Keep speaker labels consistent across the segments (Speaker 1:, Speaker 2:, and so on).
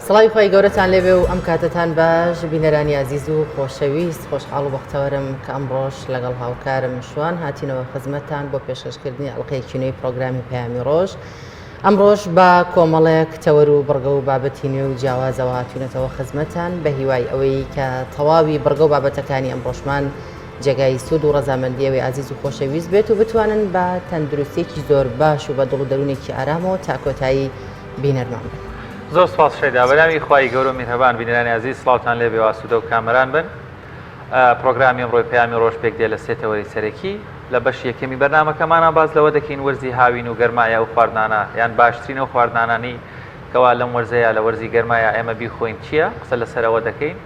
Speaker 1: سڵاوی خوای گەورەتان لێبێ و ئەم کاتەتان باش بینەرانی ئازیز و خۆشەویست خۆشحاڵ و بەختەوەرم کە ئەمڕۆش لەگەڵ هاوکارم شوان هاتینەوە خزمەتتان بۆ پێشکەشکردنی ئەڵلقەیەکی نوێی پرۆگرامی پەیامی ڕۆژ ئەمڕۆش بە کۆمەڵێک تەوەر و بڕگە و بابەتی نوێ و جیاوازەوە هاتوینەتەوە خزمەتتان بە هیوای ئەوەی کە تەواوی بڕگە و بابەتەکانی ئەمڕۆشمان جێگای سوود و ڕەزامەندی ئەوی ئازیز و خۆشەویست بێت و بتوانن بە تەندروستیەکی زۆر باش و بە دڵ و دەروونێکی ئارامەوە تا کۆتایی بینەرمان بن.
Speaker 2: زۆر سوپاس شەیدا بەناوی خوای گەورە و میهرەبان بینەرانی ئازیز سڵاوتان لێ بێ و ئاسوودە و کامەران بن پرۆگرامی ئەمڕۆی پەیامی ڕۆژ پێک دێ لە سێ تەوەری سەرەکی لە بەشی یەکەمی بەرنامەکەمانە باس لەوە دەکەین وەرزی هاوین و گەرمایە ئەو خواردنانە یان باشترین ئەو خواردنانانی کەوا لەم وەرزەیە لە وەرزی گەرمایە ئێمە بیخۆین چییە قسە لەسەر ئەوە دەکەین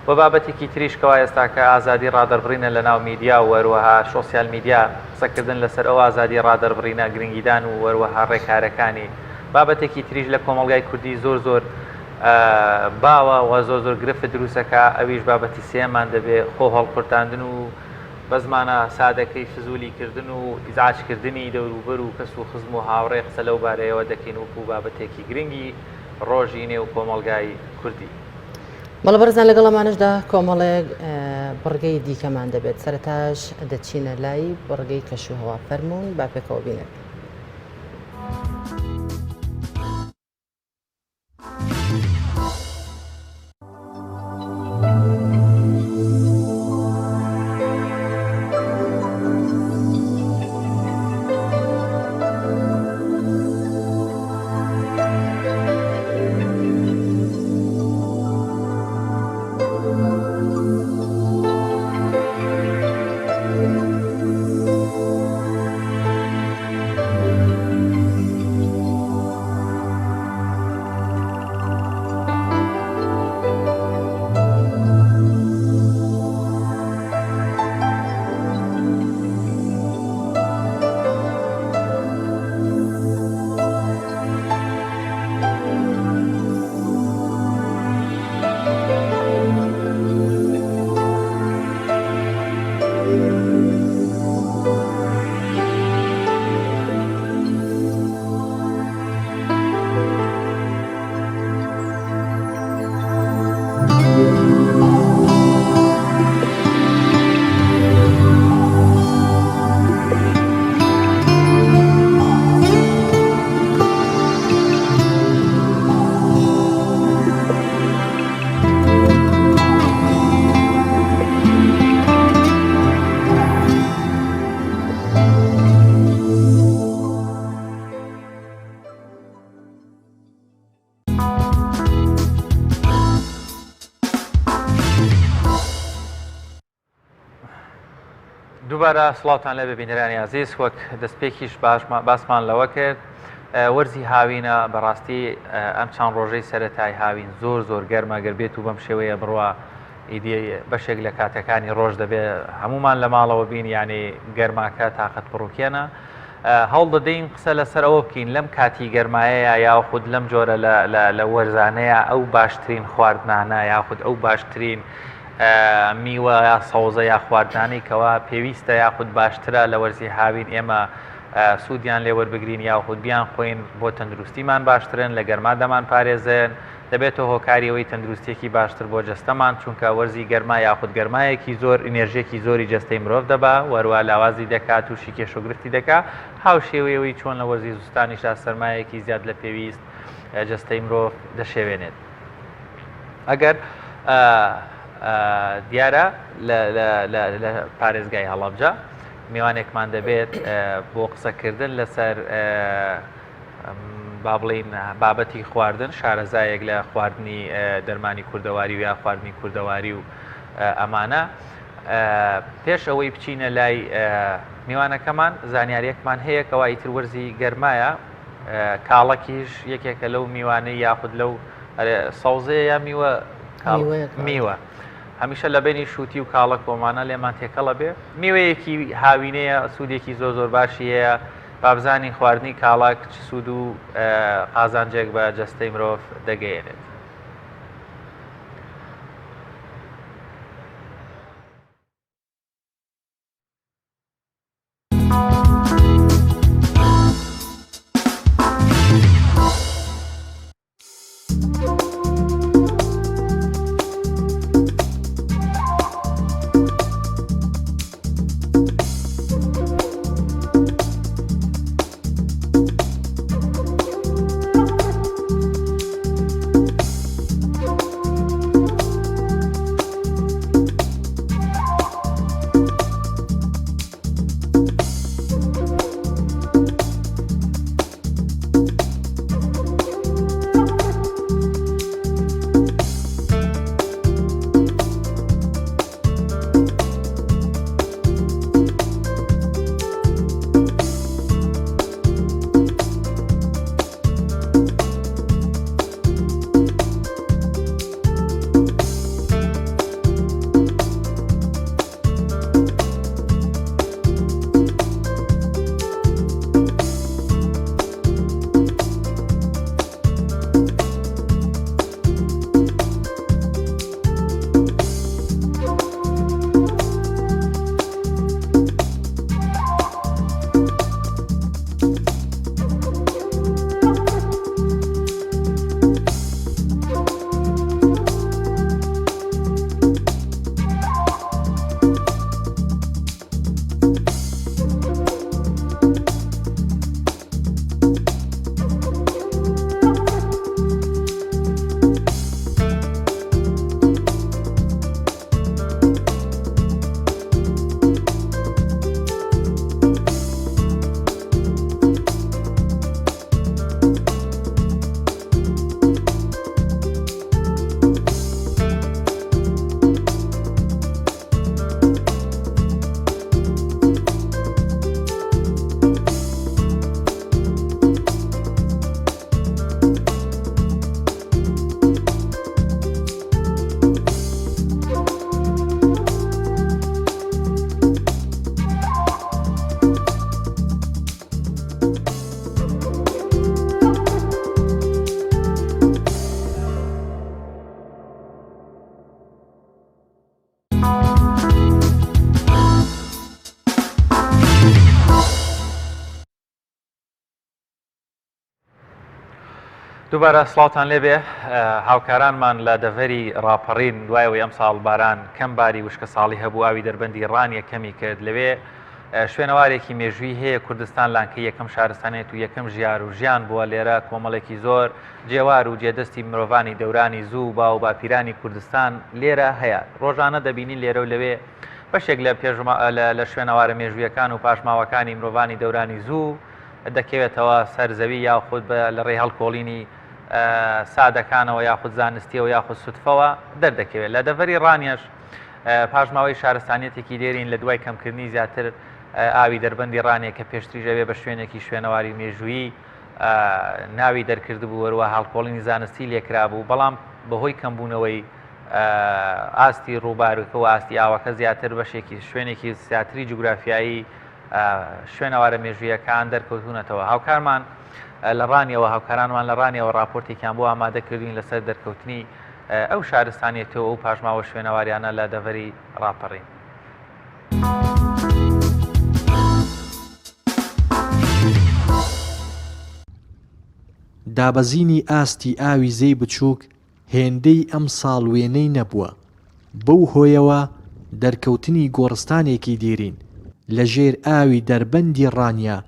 Speaker 2: و بابەتێکی تریش کەوا ئێستاکە ئازادی ڕادەربڕینە لەناو میدیا و هەروەها شۆسیال میدیا قسەکردن لەسەر ئەو ئازادی ڕادەربڕینە گرنگیدان و هەروەها ڕێکارەکانی بابەتێکی تریش لە کۆمەڵگای کوردی زۆر زۆر باوە و زۆر زۆر گرفت دروستەکا ئەویش بابەتی سێیەمان دەبێ خۆ هەڵقورتاندن و بەزمانە سادەکەی فزولی کردن و ئیزعاج کردنی دەوروبەر و کەس و خزم و هاوڕێ قسە لەو بارەیەوە دەکەین وەکو بابەتێکی گرنگی ڕۆژی نێو کۆمەڵگای کوردی.
Speaker 1: بەڵێ بەڕێزان لەگەڵ ئەمانەشدا کۆمەڵێک بڕگەی دیکەمان دەبێت سەرەتاش دەچینە لای بڕگەی کەشوهەوا فەرموون با پێکەوە بینەر بین.
Speaker 2: دووبارە سڵاوتان لێ ببینەرانی ئازیز وەک دەستپێکیش باسمان لەوە کرد وەرزی هاوینە بەڕاستی ئەم چەند ڕۆژەی سەتای هاوین زۆر زۆر گەرمە گەر بێت و بەم شێوەیە بڕوا ئیدی بەشێک لە کاتەکانی ڕۆژ دەبێ هەمومان لە ماڵەوە بین یعنی گەرماکە تاقەت پڕوکێنە هەوڵ دەدەین قسە لەسەر ئەوە بکەین لەم کاتی گەرمایەیە یاخود لەم جۆرە لە وەرزانەیە ئەو باشترین خواردنانە یاخود ئەو باشترین میوە یا سەوزە یا خواردنانەی کەوا پێویستە یاخود باشترە لە وەرزی هاوین ئێمە سوودیان لێ وەربگرین یاخود بیان خۆین بۆ تەندروستیمان باشترن لە گەرما دەمان پارێزن دەبێتە هۆکاری ئەوەی تەندروستیەکی باشتر بۆ جەستەمان چونکە وەرزی گەرما یاخود گەرمایەکی زۆر ئینێرژیەکی زۆری جەستەی مرۆڤ دەبا وەروا لاوازی دەکا توشی کێشەو گرفتی دەکا هاوشێوەی ئەوەی چۆن لە وەرزی زستانیشدا سەرمایەکی زیاد لە پێویست جەستەی مرۆڤ دەشێوێنێت ئەگەر دیارە لە پارێزگای هەڵەبجە میوانێکمان دەبێت بۆ قسەکردن لەسەر با بڵێین بابەتی خواردن شارەزایەک لە خواردنی دەرمانی کوردەواری و یا خواردنی کوردەواری و ئەمانە پێش ئەوەی بچینە لای میوانەکەمان زانیاریەکمان هەیە کەوا ئیتر وەرزی گەرمایە کاڵەکیش یەکێکە لەو میوانەی یاخود لەو سەوزەیە یا میوە میوە هەمیشە لە بینی شووتی و کاڵە کۆمانە لێمان تێکەڵە بێ میوەیەکی هاوینەیە سوودێکی زۆر زۆر باشی هەیە با بزانین خواردنی کاڵەک چ سوود و قازانجێک بە جەستەی مرۆڤ دەگەیەنێت. دووبارە سڵاوتان لێبێ هاوکارانمان لە دەڤەری ڕاپەڕین دوای ئەوەی ئەمساڵ باران کەم باری وشکە ساڵی هەبوو ئاوی دەربەندی ڕانیە کەمی کرد لەوێ شوێنەوارێکی مێژووی هەیە کوردستان لانکەی یەکەم شارستانێت و یەکەم ژیار و ژیان بووە لێرە کۆمەڵێکی زۆر جێوار و جێدەستی مرۆڤانی دەورانی زوو و باو باپیرانی کوردستان لێرە هەیە ڕۆژانە دەبینین لێرە و لەوێ بەشێک لە پێشما لە شوێنەوارە مێژوویەکان و پاشماوەکانی مرۆڤانی دەورانی زوو دەکەوێتەوە سەر زەوی یاخود بە لە ڕێی هەڵکۆڵینی سادەکانەوە یاخود زانستیەوە یاخود سودفەوە دەردەکەوێت. لە دەڤەری ڕانیەش پاشماوەی شارستانیەتێکی دێرین لە دوای کەمکردنی زیاتر ئاوی دەربەندی ڕانیە کە پێشتریش ئەوێ بە شوێنێکی شوێنەواری مێژوویی ناوی دەرکردبوو وەروە هەڵکۆڵینی زانستی لێکرابوو بەڵام بەهۆی کەمبوونەوەی ئاستی ڕووبارەکە و ئاستی ئاوەکە زیاتر بەشێکی شوێنێکی زیاتری جوگرافیایی شوێنەوارە مێژوویەکان دەرکەوتوونەتەوە. هاوکارمان لە ڕانیەوە هاوکارانمان لە ڕانیەوە ڕاپۆرتێکیان بۆ ئامادە کردوین لەسەر دەرکەوتنی ئەو شارستانیەتە و ئەو پاشماوە شوێنەواریانە لە دەڤەری ڕاپەڕین.
Speaker 3: دابەزینی ئاستی ئاوی زێی بچووک هێندەی ئەمساڵ وێنەی نەبووە، بەو هۆیەوە دەرکەوتنی گۆڕستانێکی دێرین لە ژێر ئاوی دەربەندی ڕانیە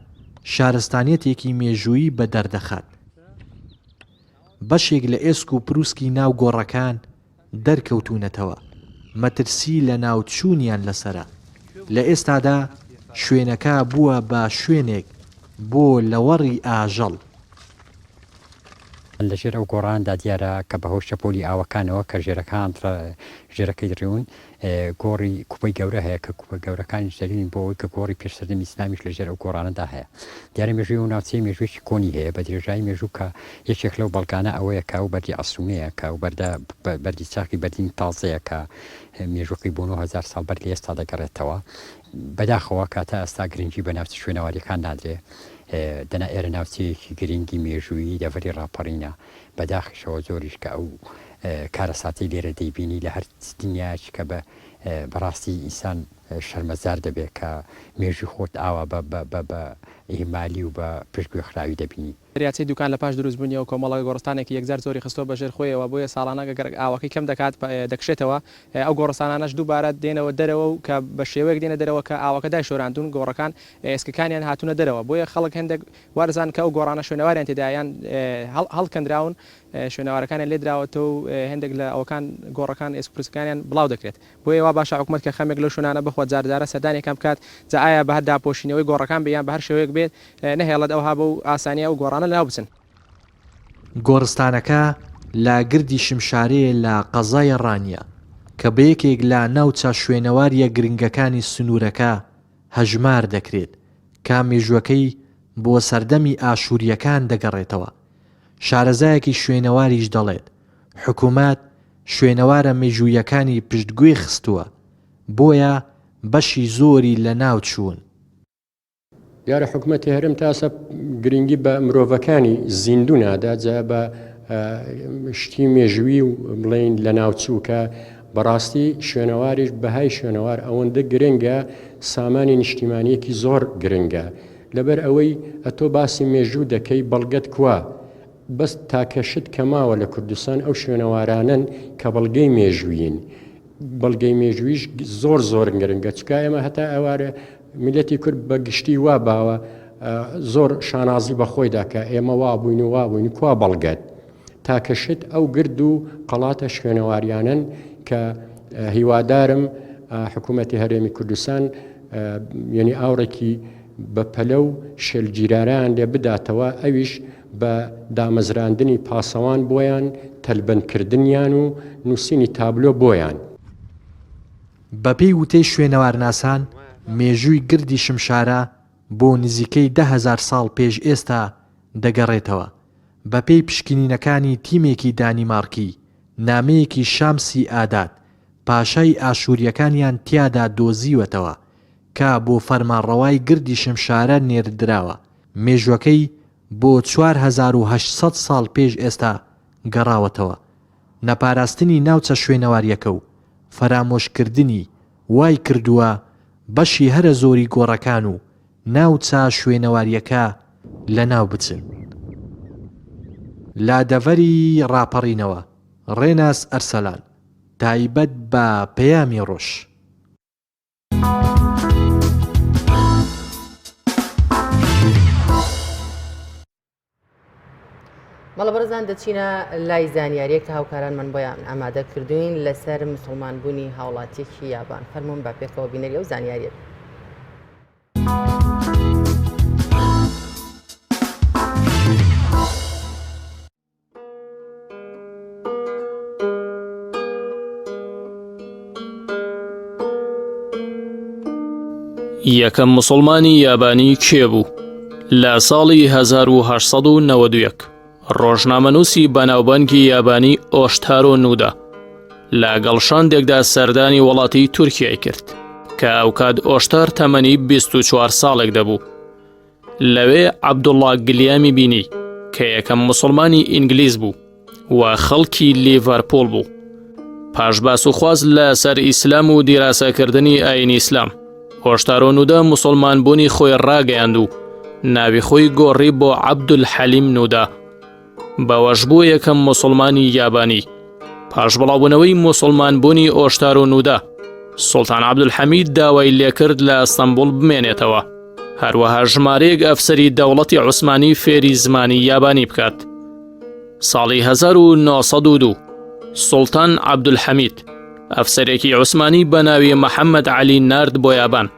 Speaker 3: شارستانیەتێکی مێژوویی بەدەردەخات. بەشێک لە ئێسک و پروسکی ناو گۆڕەکان دەرکەوتوونەتەوە، مەترسی لەناوچوونیان لەسەرە. لە ئێستادا شوێنەکە بووە بە شوێنێک بۆ لەوەڕی ئاژەڵ.
Speaker 4: لە ژێر ئەو گۆڕاندا دیارە کە بە هۆی شەپۆلی ئاوەکانەوە کە ژێرەکان ژێرەکەی دڕیون گۆڕی کوپەی گەورە هەیە کە کوپە گەورەکانیش دەلیلن بۆ ئەوەی کە گۆڕی پێش سەردەمی ئیسلامیش لە ژێر ئەو گۆڕانەدا هەیە. دیارە مێژووی ئەو ناوچەیە مێژوویەکی کۆنی هەیە بە درێژایی مێژوو کە یەکێک لەو بەڵگانە ئەوەیە کە ئەو بەردی عەسرونەیە کە ئەو بەردە بەردی چاخی بەردینی تازەیە کە مێژووەکەی بۆ 9000 ساڵ بەر لە ئێستا دەگەڕێتەوە. بەداخەوە کە تا ئێستا گرنگی بە ناوچە شوێنەوارییەکان نادرێ. دەنا ئێرە ناوچەیەکی گرنگی مێژوویی دەڤەری ڕاپەڕینە، بەداخیشەوە زۆریش کە ئەو کارەساتەی لێرە دەیبینی لە هەر دنیایەکی کە بە بەڕاستی ئینسان شەرمەزار دەبێ کە مێژووی خۆت ئاوا بە بە بە ئیهمالی و بە پشتگوێخراوی دەبینی.
Speaker 5: دەریاچەی دوکان لە پاش دروستبوونیەوە کۆمەڵە گۆڕستانێکی یەکجار زۆری خستووە بە ژێر خۆیەوە، بۆیە ساڵانە گەر ئاوەکەی کەم دەکات دەکشێتەوە، ئەو گۆڕستانانەش دووبارە دێنەوە دەرەوە و کە بە شێوەیەک دێنە دەرەوە کە ئاوەکە دایشۆراندوون گۆڕەکان ئێسکەکانیان هاتوونە دەرەوە، بۆیە خەڵک هێندێک وا دەزانن کە ئەو گۆڕانە شوێنەواریان تێدایە یان هەڵکەندراون شوێنەوارەکانیان لێدراوەتەوە و هێندێک لە ئەوەکان گۆڕەکان ئێسک پروسکەکانیان بڵاو دەکرێت. بۆیە وا باشە حکومەت کە خەمێک لەو شوێنانە بخوات جار جارە سەردانێکیان بکات جا ئایا بە هەر داپۆشینەوەی گۆڕەکان بێ یان بە هەر شێوەیەک بێت نەهێڵێت ئەوها بەو ئاسانیە ئەو گۆڕانە لەناو بچن.
Speaker 3: گۆڕستانەکە لە گردی شمشارەیە لە قەزای ڕانیە، کە بە یەکێک لە ناوچە شوێنەوارییە گرنگەکانی سنوورەکە هەژمار دەکرێت، کە مێژووەکەی بۆ سەردەمی ئاشوورییەکان دەگەڕێتەوە. شارەزایەکی شوێنەواریش دەڵێت، حکومەت شوێنەوارە مێژووییەکانی پشتگوێ خستووە، بۆیە بەشی زۆری لەناوچوون.
Speaker 6: دیارە حکومەتی هەرێم تا ئێستا گرنگی بە مرۆڤەکانی زیندوو نادا جا بە شتی مێژووی و بڵین لە ناوچوو کە بەڕاستی شوێنەواریش بەهای شوێنەوار ئەوەندە گرنگە سامانی نیشتیمانیەکی زۆر گرنگە لەبەر ئەوەی ئەتۆ باسی مێژوو دەکەی بەڵگەت کوا بەس تاکە شت کە ماوە لە کوردستان ئەو شوێنەوارانەن کە بەڵگەی مێژوویین بەڵگەی مێژوویش زۆر زۆر گرنگە چکا ئێمە هەتا ئەوارە میلەتی کورد بە گشتی وا باوە زۆر شانازی بە خۆی داکە ئێمە وا بووین و وا بووین کوا بەڵگەت تاکە شت ئەو گرد و قەڵاتە شوێنەواریانن کە هیوادارم حکوومەتی هەرێمی کوردستان یعنی ئاوڕێکی بە پەلە و شێلگیرارەیان لێ بداتەوە، ئەویش بە دامەزراندنی پاسەوان بۆیان، تەلبەندکردنیان و نووسینی تابلۆ بۆیان.
Speaker 3: بەپێی وتەی شوێنەوارناسان، مێژووی گردی شمشارە بۆ نزیکەی 10,000 ساڵ پێش ئێستا دەگەڕێتەوە، بەپێی پشکنینەکانی تیمێکی دانیماڕکی، نامەیەکی شامسی ئاداد، پاشای ئاشوورییەکانیان تیادا دۆزیوەتەوە کە بۆ فەرمانڕەوای گردی شمشارە نێردراوە، مێژوەکەی بۆ 4800 ساڵ پێش ئێستا گەڕاوەتەوە. نەپاراستنی ناوچە شوێنەوارییەکە و فەرامۆشکردنی وای کردووە بەشی هەرە زۆری گۆڕەکان و ناوچە شوێنەوارییەکە لەناو بچن. لە دەڤەری ڕاپەڕینەوە، ڕێناس ئەرسەلان، تایبەت بە پەیامی ڕۆژ.
Speaker 1: بەڵێ بەڕێزان دەچینە لای زانیاریەک کە هاوکارانمان بۆیان ئامادە کردوین لەسەر مسلمان بوونی هاوڵاتیەکی یابان فەرمونون با پێکەوە بینەری ئەو زانیاریە بین.
Speaker 7: یەکەم موسڵمانی یابانی کێ بوو؟ لە ساڵی 1891 ڕۆژنامەنووسی بەناوبانگی یابانی ئۆشتارۆ نودا لەگەڵ شاندێکدا سەردانی وڵاتی تورکیای کرد کە ئەوکات ئۆشتار تەمەنی 24 ساڵێک دەبوو. لەوێ عەبدوڵڵا گلیامی بینی کە یەکەم موسڵمانی ئینگلیز بوو و خەڵکی لیڤەرپوڵ بوو. پاش باس و خواست لە سەر ئیسلام و دیراسەکردنی ئاینی ئیسلام، ئۆشتارۆ نودا موسڵمان بوونی خۆی ڕاگەیاند و ناوی خۆی گۆڕی بۆ عەبدولحەلیم نودا. بەوەش بووە یەکەم موسڵمانی یابانی. پاش بڵاوبوونەوەی موسڵمان بوونی ئۆشتارۆ نودا، سوڵتان عەبدولحەمید داوای لێکرد لە ئەستەنبوڵ بمێنێتەوە. هەروەها ژمارەیەک ئەفسەری دەوڵەتی عوسمانی فێری زمانی یابانی بکات. ساڵی 1902 سوڵتان عەبدولحەمید ئەفسەرێکی عوسمانی بە ناوی محەممەد عەلی نارد بۆ یابان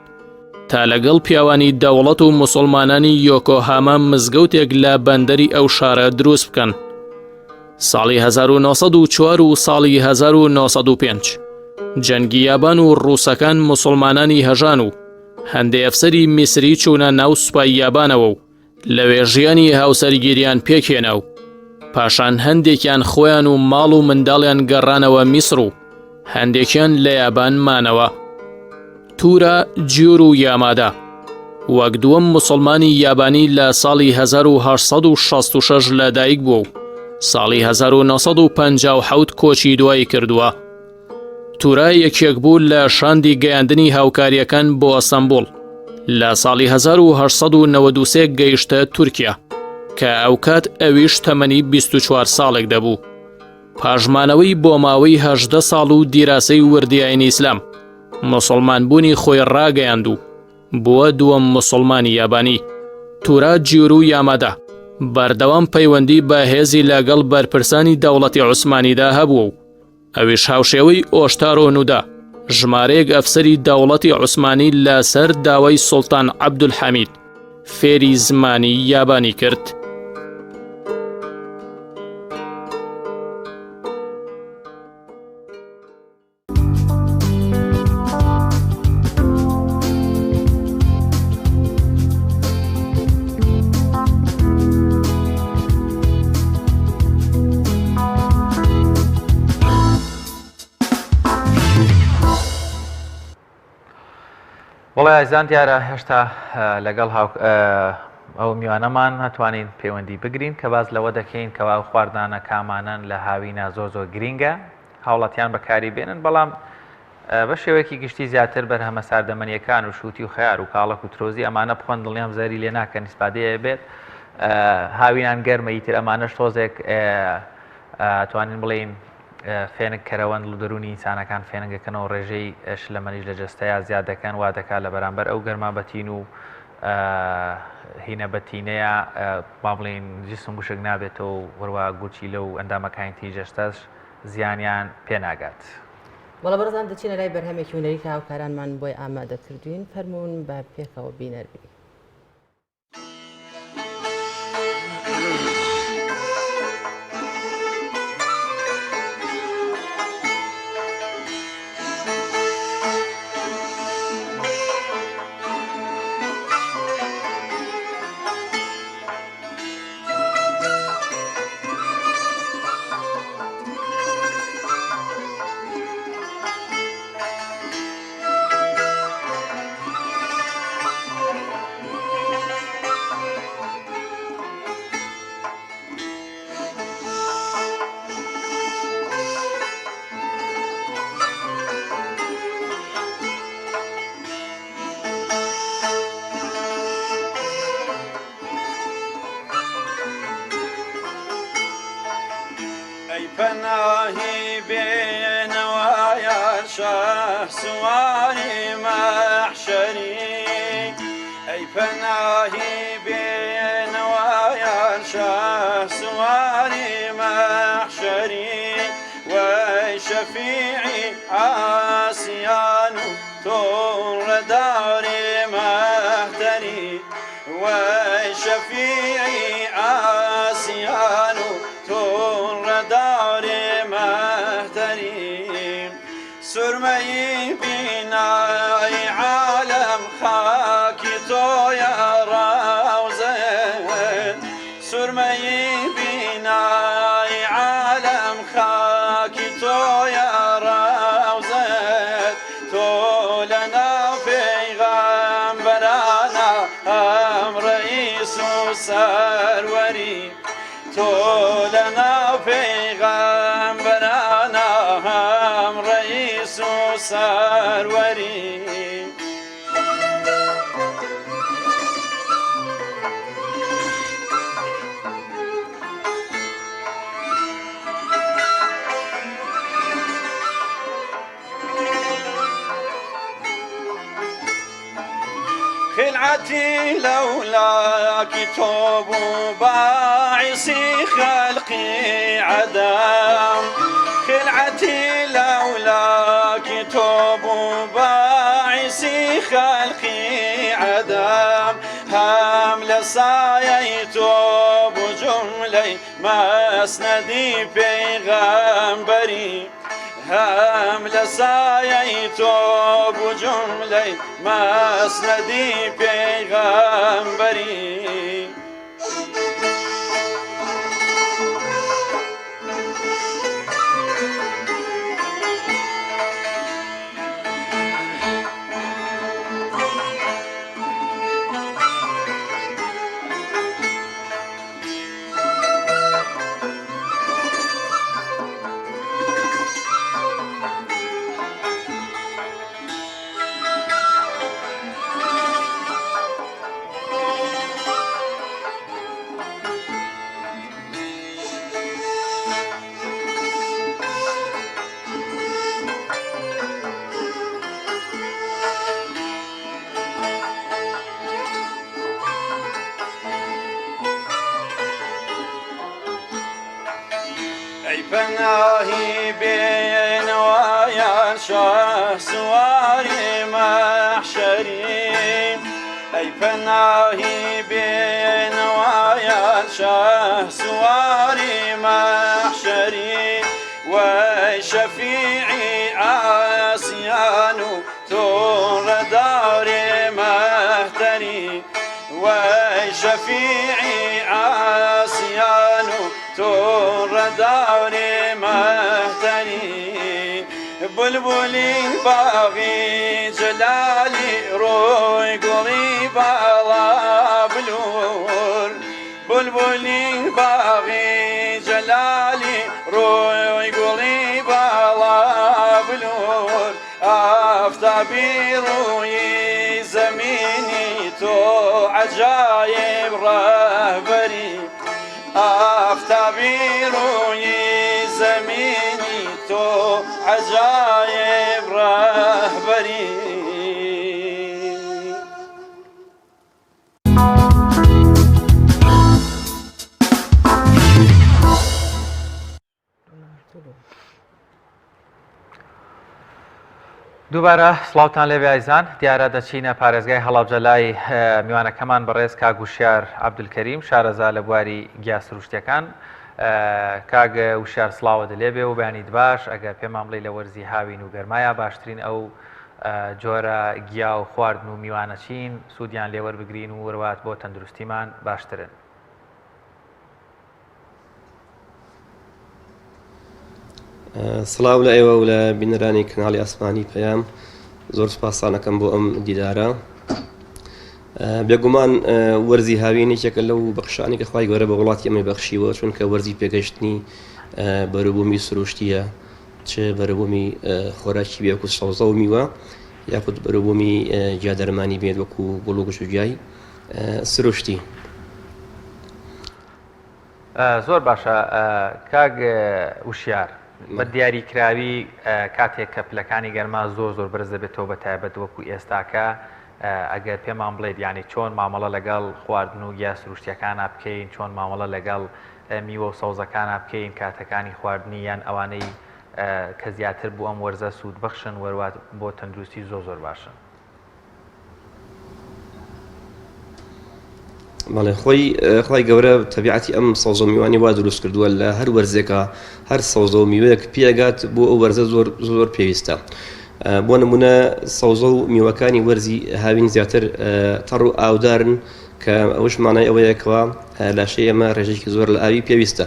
Speaker 7: تا لەگەڵ پیاوانی دەوڵەت و موسڵمانانی یۆکۆهاما مزگەوتێک لە بەندەری ئەو شارە دروست بکەن. ساڵی 1904 و ساڵی 1905 جەنگی یابان و ڕووسەکان موسڵمانانی هەژان و هەندێ ئەفسەری میسری چوونە ناو سوپای یابانەوە و لەوێ ژیانی هاوسەرگیریان پێکهێنا و پاشان هەندێکیان خۆیان و ماڵ و منداڵیان گەڕانەوە میسر و هەندێکیان لە یابان مانەوە. تورا جیور و یامادا وەک دووەم موسڵمانی یابانی لە ساڵی 1866 لەدایک بووە و ساڵی 1957 کۆچی دوایی کردووە. تورا یەکێک بوو لە شاندی گەیاندنی هاوکارییەکان بۆ ئەستەنبوڵ. لە ساڵی 1893 گەیشتە تورکیا، کە ئەوکات ئەویش تەمەنی 24 ساڵێک دەبوو. پاش مانەوەی بۆ ماوەی 18 ساڵ و دیراسەی وردی ئاینی ئیسلام، موسڵمانبوونی خۆی ڕاگەیاند و بووە دووەم موسڵمانی یابانی. تورا جیورو یامادا بەردەوام پەیوەندی بە هێزی لەگەڵ بەرپرسانی دەوڵەتی عوسمانیدا هەبووە و ئەویش هاوشێوەی ئۆشتارۆ نودا، ژمارەیەک ئەفسەری دەوڵەتی عوسمانی لە سەر داوای سوڵتان عەبدولحەمید فێری زمانی یابانی کرد.
Speaker 2: بەڵێ ئازیزان دیارە هێشتا لەگەڵ ئەو میوانەمان هەتوانین پەیوەندی بگرین کە باز لەوە دەکەین کەوا ئەو خواردانە کامانەن لە هاوینە زۆر زۆر گرینگە هاوڵاتیان بەکاری بێنن بەڵام بە شێوەیەکی گشتی زیاتر بەرهەمە ساردەمەنیەکان و شوتی و خەیار و کاڵەک و ترۆزی ئەمانە بخۆن دڵنیام زەری لێ ناکەن ئیسفادەیە بێت هاوینان گەرمە ئیتر ئەمانەش تۆزێک توانین بڵێین فێنک کەرەوەن دڵ و دەروونی ئینسانەکان فێنگەکەنەوە ڕێژەی شلەمەنیش لە جەستەیا زیاد دەکەن وا دەکات لە بەرامبەر ئەو گەرما بەتین و هینە بەتینەیە با بڵین جسم وشک نابێتەوە و وەروە گورچیلە و ئەندامەکانی تری جەستەش زیانیان پێناگات.
Speaker 1: بەڵێ بەڕێزان دەچینە لای بەرهەمێکی هونەری کە هاوکارانمان بۆی ئامادە کردوین فەرموون با پێکەوە بینەر بین.
Speaker 8: ئەی پەناهی بێنەوایان شەهسواری مەحشەری ئەی پەناهی بێنەوایان شەهسواری مەحشەری وەی شەفیعی عاسیان و توڕەداری مەهتەری وەی شەفیعی عاسیان و توڕەداری مەهتەری سورمەیی بینای عالەم خاکی تۆیە ڕەوزەت سورمەیی بینای عالەم خاکی تۆیە ڕەوزەت تۆ لەناو پێغەمبەرانە هەم ڕەئیس و سەروەری تۆ لەناو پێغەمبەرانە هەم ڕەئیس و سەروەری. خلعەتی لەولاکی تۆ بوو باعیسی خەلقی عەدەم خلعەتی لەولاکی تۆ بوو باعیسی خەلقی عەدەم هەم لە سایەی تۆ بوو جوملەی مەسنەدی پێغەمبەری هەم لە سایەی تۆ بوو جوملەی مەسنەدی پێغەمبەری. ئەی پەناهی بێنەوایان شاسواری مەحشەری ئەی پەناهی بێنەوایان شاسواری مەحشەری وەی شەفیعی عاسیان و توڕەداری مەهتەری وەی شەفیعی عاسیان و توڕەداری مەهتەری بولبولی باغی جەلالی ڕووی گوڵی باڵا بلوور بولبولی باغی جەلالی ڕووی گوڵی باڵا بلوور ئافتابی ڕووی زەمینی تۆ عەجایب ڕەهبەری ئافتابی ڕووی زەمینی تۆ عەجایب ڕەهبەری.
Speaker 2: دووبارە سڵاوتان لێبێ ئایزان دیارە دەچینە پارێزگای هەڵەبجە لای میوانەکەمان بەڕێز کاک وشیار عەبدولکەریم شارەزا لە بواری گیا سروشتیەکان کاک وشیار سڵاوت لێبێ و بەیانیت باش ئەگەر پێمان بڵێی لە وەرزی هاوین و گەرمایا باشترین ئەو جۆرە گیا و خواردن و میوانە چین سوودیان لێوەربگرین و وروات بۆ تەندروستیمان باشترن.
Speaker 9: سڵاو لە ئێوە و لە بینەرانی کەناڵی ئاسمانی پەیام زۆر سپاسان ئەکەم بۆ ئەم دیدارە بێگومان وەرزی هاوین یەکێکە لەو بەخشانی کە خوای گەورە بە وڵاتی ئەمەی بەخشیوە چونکە وەرزی پێگەشتنی بەروبوومی سروشتیە چ بەروبوومی خۆراکی بێ وەکو سەوزە و میوە یاخود بەروبوومی گیادەرمانی بێت وەکو گوڵ و گژوگیای سروشتی.
Speaker 2: زۆر باشە کاک وشیار بە دیاری کراوی کاتێک کە پلەکانی گەرما زۆر زۆر بەرز دەبێتەوە بە تایبەت وەکو ئێستاکە ئەگەر پێمان بڵێت یعنی چۆن مامەڵە لەگەڵ خواردن و گیا سروشتیەکانە بکەین چۆن مامەڵە لەگەڵ میوە و سەوزەکانە بکەین کاتەکانی خواردنی یان ئەوانەی کە زیاتر بۆ ئەم وەرزە سوود بەخشن وەروات بۆ تەندروستی زۆر زۆر باشن.
Speaker 9: بەڵێ خۆی خی گەورە تەبیعەتی ئەم سەوزە میوانی وا دروست کردووە لە هەر وەرزێکە هەر سەوزە و میوەیەک پێگات بۆ ئەو وەرزە زۆر زۆر پێویستە بۆ نمونە سەوزە و میوەکانی وەرزی هاوین زیاتر تەڕ و ئاودارن کە ئەوش مانای ئەوەیەکەوە لاشەی ئێمە ڕێژێکی زۆر لە ئاوی پێویستە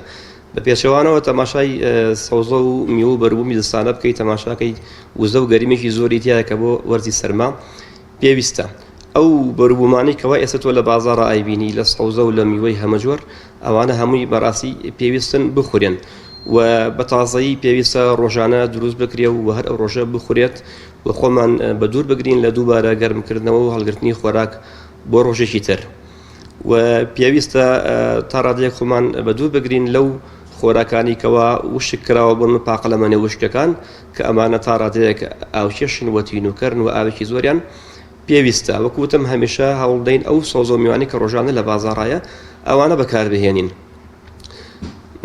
Speaker 9: بە پێچەوانەوە تەماشای سەوزە و میوە و بەروبوومی زستانە بکەیت تەماشاکەی وزە و گەرمێکی زۆری تیایە کە بۆ وەرزی سەرما پێویستە. ئەو بەروبوومانەی کەوا ئێستا تۆ لە بازاڕا ئەیبینی لە سەوزە و لە میوەی هەمەجۆر ئەوانە هەمووی بەڕاستی پێویستن بخورێن و بە تازەیی پێویستە ڕۆژانە دروست بکرێ و هەر ئەو ڕۆژە بخورێت و خۆمان بە دوور بگرین لە دووبارە گەرمکردنەوە و هەڵگرتنی خۆراک بۆ ڕۆژێکی تر. و پێویستە تا ڕادەیەک خۆمان بە دوور بگرین لەو خۆراکانی کەوا وشک کراوە بۆ من پاقلەمەنە وشکەکان کە ئەمانە تا ڕادەیەک ئاوکێشن و تینوکەرن و ئاوێکی زۆریان پێویستە وەکو وتم هەمیشە هەوڵدەین ئەو سەوزە و میوانەی کە ڕۆژانە لە بازاڕایە ئەوانە بەکاربهێنین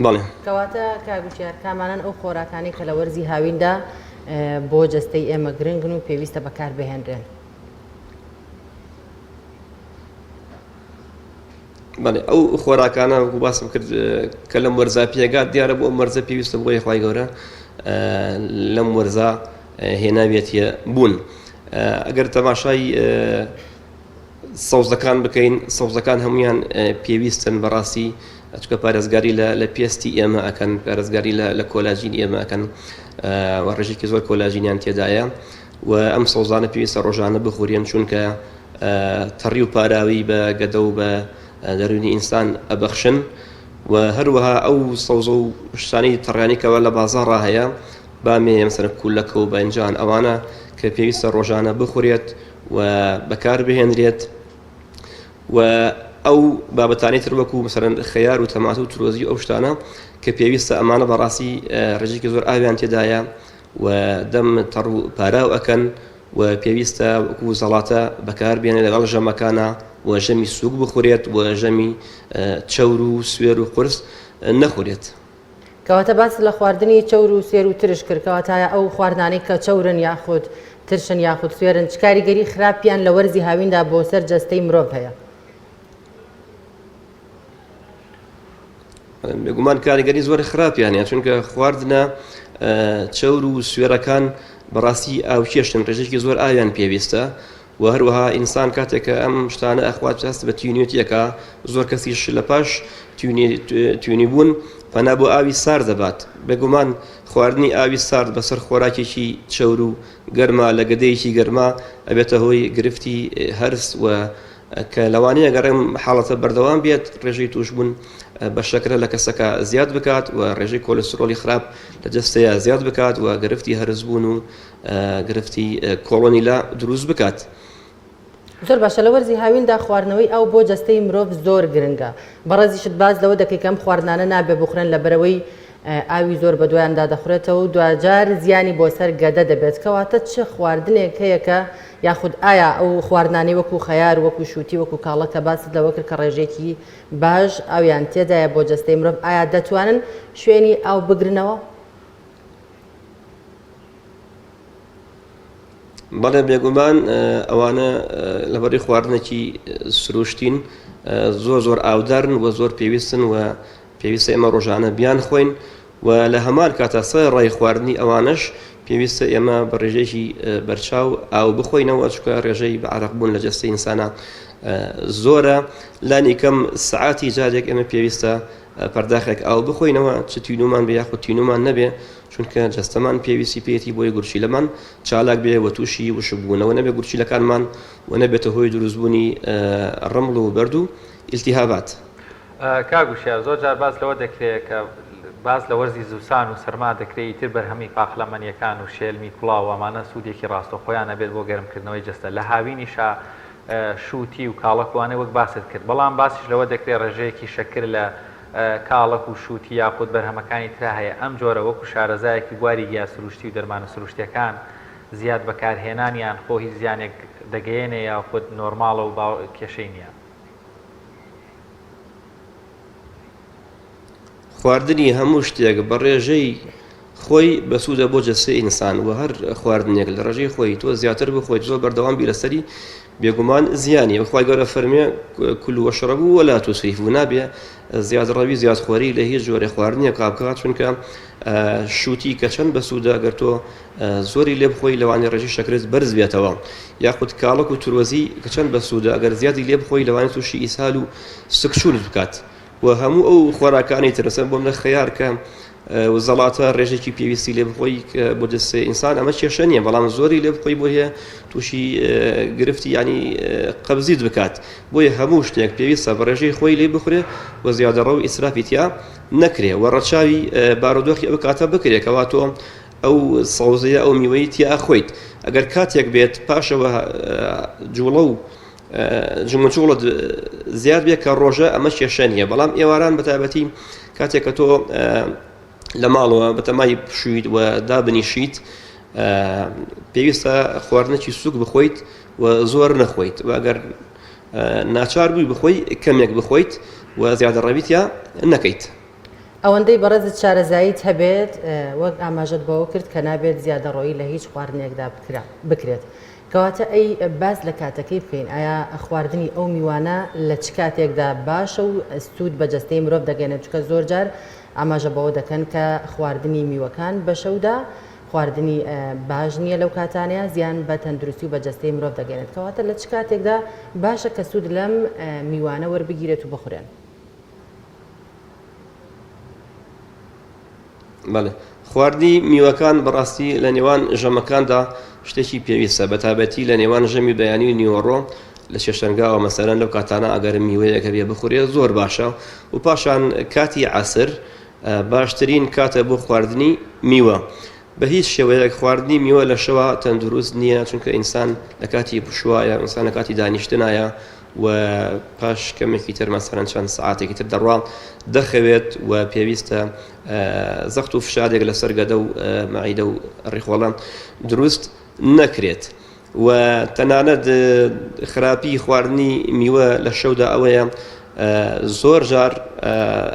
Speaker 9: بەڵێ.
Speaker 1: کەواتە کاک وشیار کامانەن ئەو خۆراکانەی کە لە وەرزی هاویندا بۆ جەستەی ئێمە گرنگن و پێویستە بەکاربهێنرێن؟
Speaker 9: بەڵێ ئەو خۆراکانە وەکو باسم کرد کە لەم وەرزا پێگات دیارە بۆ ئەم وەرزە پێویستە بۆی خوای گەورە لەم وەرزا هێناوێتیە بوون ئەگەر تەماشای سەوزەکان بکەین سەوزەکان هەمویان پێویستن بەڕاستی چکە پارێزگاری لە پێستی ئێمە ئەەکەن پارێزگاری لە کۆلاجین ئێمە ئەەکەن و ڕێژێکی زۆر کۆلاجینیان تێدایە و ئەم سەوزانە پێویستە ڕۆژانە بخورێن چونکە تەڕی و پاراوی بە گەدە و بە دەروونی ئینسان ئەبەخشن و هەروەها ئەو سەوزە و شتانی تەڕیانی کەوا لە بازاڕا هەیە بامێ مەسەلەن کولەکە و بەنجان ئەوانە کە پێویستە ڕۆژانە بخورێت و بەکار بهێنرێت و ئەو بابەتانی تر وەکو مەسەلەن خەیار و تەماتە و ترۆزی و ئەو شتانە کە پێویستە ئەمانە بەڕاستی ڕێژێکی زۆر ئاویان تێدایە و دەم تەڕ و پاراو ئەکەن و پێویستە وەکو زەڵاتە بەکار بێنێ لەگەڵ ژەمەکانا و ژەمی سووک بخورێت و ژەمی چەور و سوێر و قورس نەخورێت.
Speaker 1: کەواتە باست لە خواردنی چەور و سوێر و ترش کرد، کەواتە ئایا ئەو خواردنانەی کە چەورن یاخود ترشن یاخود سوێرن چ کاریگەری خراپیان لە وەرزی هاویندا بۆ سەر جەستەی مرۆڤ هەیە؟
Speaker 9: بێگومان کاریگەری زۆر خراپیان هەیە چونکە خواردنە چەور و سوێرەکان بەڕاستی ئاوکێشن ڕێژێکی زۆر ئاویان پێویستە و هەروەها ئینسان کاتێک کە ئەم شتانە ئەخوات هەست بە تینوێتیەکە زۆر کەسیش لە پاش تینی بوون پەنا بۆ ئاوی سارد دەبات بێگومان خواردنی ئاوی سارد بەسەر خۆراکێکی چەور و گەرما لە گەدەیەکی گەرما ئەبێتە هۆی گرفتی هەرس و کە لەوانەیە گەر ئەم حاڵەتە بەردەوام بێت ڕێژەی تووشبوون بە شەکرە لە کەسەکە زیاد بکات و ڕێژەی کۆلسترۆڵی خراپ لە جەستەیە زیاد بکات و گرفتی هەرسبوون و گرفتی کۆڵۆنی لا دروست بکات.
Speaker 1: زۆر باشە لە وەرزی هاویندا خواردنەوەی ئاو بۆ جەستەی مرۆڤ زۆر گرنگە بەڕێزیشت باس لەوە دەکەی کە ئەم خواردنانە نابێ بخورێن لەبەرئەوەی ئاوی زۆر بەدوایاندا دەخورێتەوە و دواجار زیانی بۆ سەر گەدە دەبێت، کەواتە چ خواردنێک هەیە کە یاخود ئایا ئەو خواردنانەی وەکو خەیار وەکو شووتی وەکو کاڵە کە باست لەوە کرد کە ڕێژەیەکی باش ئاویان تێدایە بۆ جەستەی مرۆڤ ئایا دەتوانن شوێنی ئاو بگرنەوە؟
Speaker 9: بەڵێ بێگومان ئەوانە لەبەری خواردنێکی سروشتین زۆر زۆر ئاودارن و زۆر پێویستن و پێویستە ئێمە ڕۆژانە بیانخۆین و لە هەمان کاتا سەرەڕای خواردنی ئەوانەش پێویستە ئێمە بە ڕێژەیەکی بەرچاو ئاو بخۆینەوە چونکە ڕێژەی بە عەرەق بوون لە جەستەی ئینسانە زۆرە لانی کەم سەعاتی جارێک ئێمە پێویستە پەرداخێک ئاو بخۆینەوە چ تینومان بێ یاخود تینومان نەبێ چونکە جەستەمان پێویستی پێیەتی بۆی گورچیلەمان چالاک بێ و تووشی وشکبوونەوە نەبێ گورچیلەکانمان و نەبێتە هۆی دروستبوونی ڕمڵ و بەرد و ئیلتیهابات.
Speaker 2: کاک وشیار زۆر جار باس لەوە دەکرێ کە باس لە وەرزی زستان و سەرما دەکرێ ئیتر بەرهەمی پاقلەمەنیەکان و شێلمی کوڵاو و ئەمانە سوودێکی ڕاستەوخۆیان ئەبێت بۆ گەرمکردنەوەی جەستە لە هاوینیشا شووتی و کاڵەک و ئەوانەی وەک باست کرد بەڵام باسیش لەوە دەکرێ ڕێژەیەکی شەکر لە. کاڵەک و شووتی یاخود بەرهەمەکانی ترا هەیە ئەم جۆرە وەکو شارەزایەکی بواری گیا سروشتی و دەرمانە سروشتیەکان زیاد بەکارهێنانیان خۆ هیچ زیانێک دەگەیەنێ یاخود نۆرماڵە و باو کێشەی نیە؟
Speaker 9: خواردنی هەموو شتێک بە ڕێژەی خۆی بەسوودە بۆ جەستەی ئینسان و هەر خواردنێک لە ڕێژەی خۆی تۆ زیاتر بخۆیت زۆر بەردەوام بی لەسەری بێگومان زیانی خوای گەورە فەرمێ كلوا واشربوا ولا تسرفوا نابێ زیادڕەوی زیادخۆری لە هیچ جۆرە خواردنێک بکات چونکە شووتی کە چەند بەسوودە گەر تۆ زۆری لێ بخۆی لەوانەیە ڕێژەی شەکرت بەرز بێتەوە یاخود کاڵەک و ترۆزی کە چەند بەسوودە ئەگەر زیادی لێ بخۆی لەوانەیە تووشی ئیسهال و سکچوونت بکات و هەموو ئەو خۆراکانەی تر مەسەلەن بۆ منە خەیار کە زەڵاتە ڕێژێکی پێویستی لێ بخۆی بۆ جەستەی ئینسان ئەمە کێشە نییە بەڵام زۆری لێ بخۆی بۆ هەیە تووشی گرفتی ینی قەبزیت بکات بۆیە هەموو شتێک پێویستە بە ڕێژەی خۆی لێ بخورێ و زیادەڕە و ئیسرافی تیا نەکرێ و ڕەچاوی بارودۆخی ئەو کاتە بکرێ کەوا تۆ ئەو سەوزەیە ئەو میوەی تیا ئەخۆیت ئەگەر کاتێک بێت پاشەوە جوڵە و جموجوڵت زیاد بێ کە ڕۆژە ئەمە کێشە نییە بەڵام ئێواران بەتایبەتی کاتێک کە تۆ لە ماڵەوە بەتەمای پشویت و دابنیشیت پێویستە خواردنێکی سوک بخۆیت و زۆر نەخۆیت و ئەگەر ناچار بووی بخۆی کەمێک بخۆیت و زیادە ڕەویتیا نەکەیت.
Speaker 1: ئەوەندەی بەڕێزت شارەزاییت هەبێت وەک ئاماژەت بەوە کرد کە نابێت زیادەڕۆیی لە هیچ خواردنێکدا بکرێت کەواتە ئەی باس لە کاتەکەی بکەین ئایا خواردنی ئەو میوانە لە چ کاتێکدا باشە و سوود بە جەستەی مرۆڤ دەگەێنێت چونکە زۆرجار ئاماژە بەوە دەکەن کە خواردنی میوەکان بە شەودا خواردنی باش نییە لەو کاتانەیە زیان بە تەندروستی و بە جەستەی مرۆڤ دەگەێنێت کەواتە لە چ کاتێکدا باشە کە سوود لەم میوانە وەربگیرێت و بخورێن؟
Speaker 9: بەڵێ خواردنی میوەکان بەڕاستی لە نێوان ژەمەکاندا شتێکی پێویستە بە تایبەتی لە نێوان ژەمی بەیانی و نیوەڕۆ لە چێشتەنگاوە مەسەرەن لەو کاتانە ئەگەر میوەیەکە بێ بخورێ زۆر باشە و پاشان کاتی عەسر باشترین کاتە بۆ خواردنی میوە بە هیچ شێوەیەک خواردنی میوە لە شەوە تەندروست نییە چونکە ئینسان لە کاتی پشوایە ئینسان لە کاتی دانیشتنایە و پاش کەمێکی تر مەسەلەن چەند سەعاتێکی تر دەڕوا دەخەوێت و پێویستە زەخت و فشارێک لەسەر گەدە و مەعیدە و ڕیخۆڵە دروست نەکرێت و تەنانەت خراپی خواردنی میوە لە شەودا ئەوەیە زۆر جار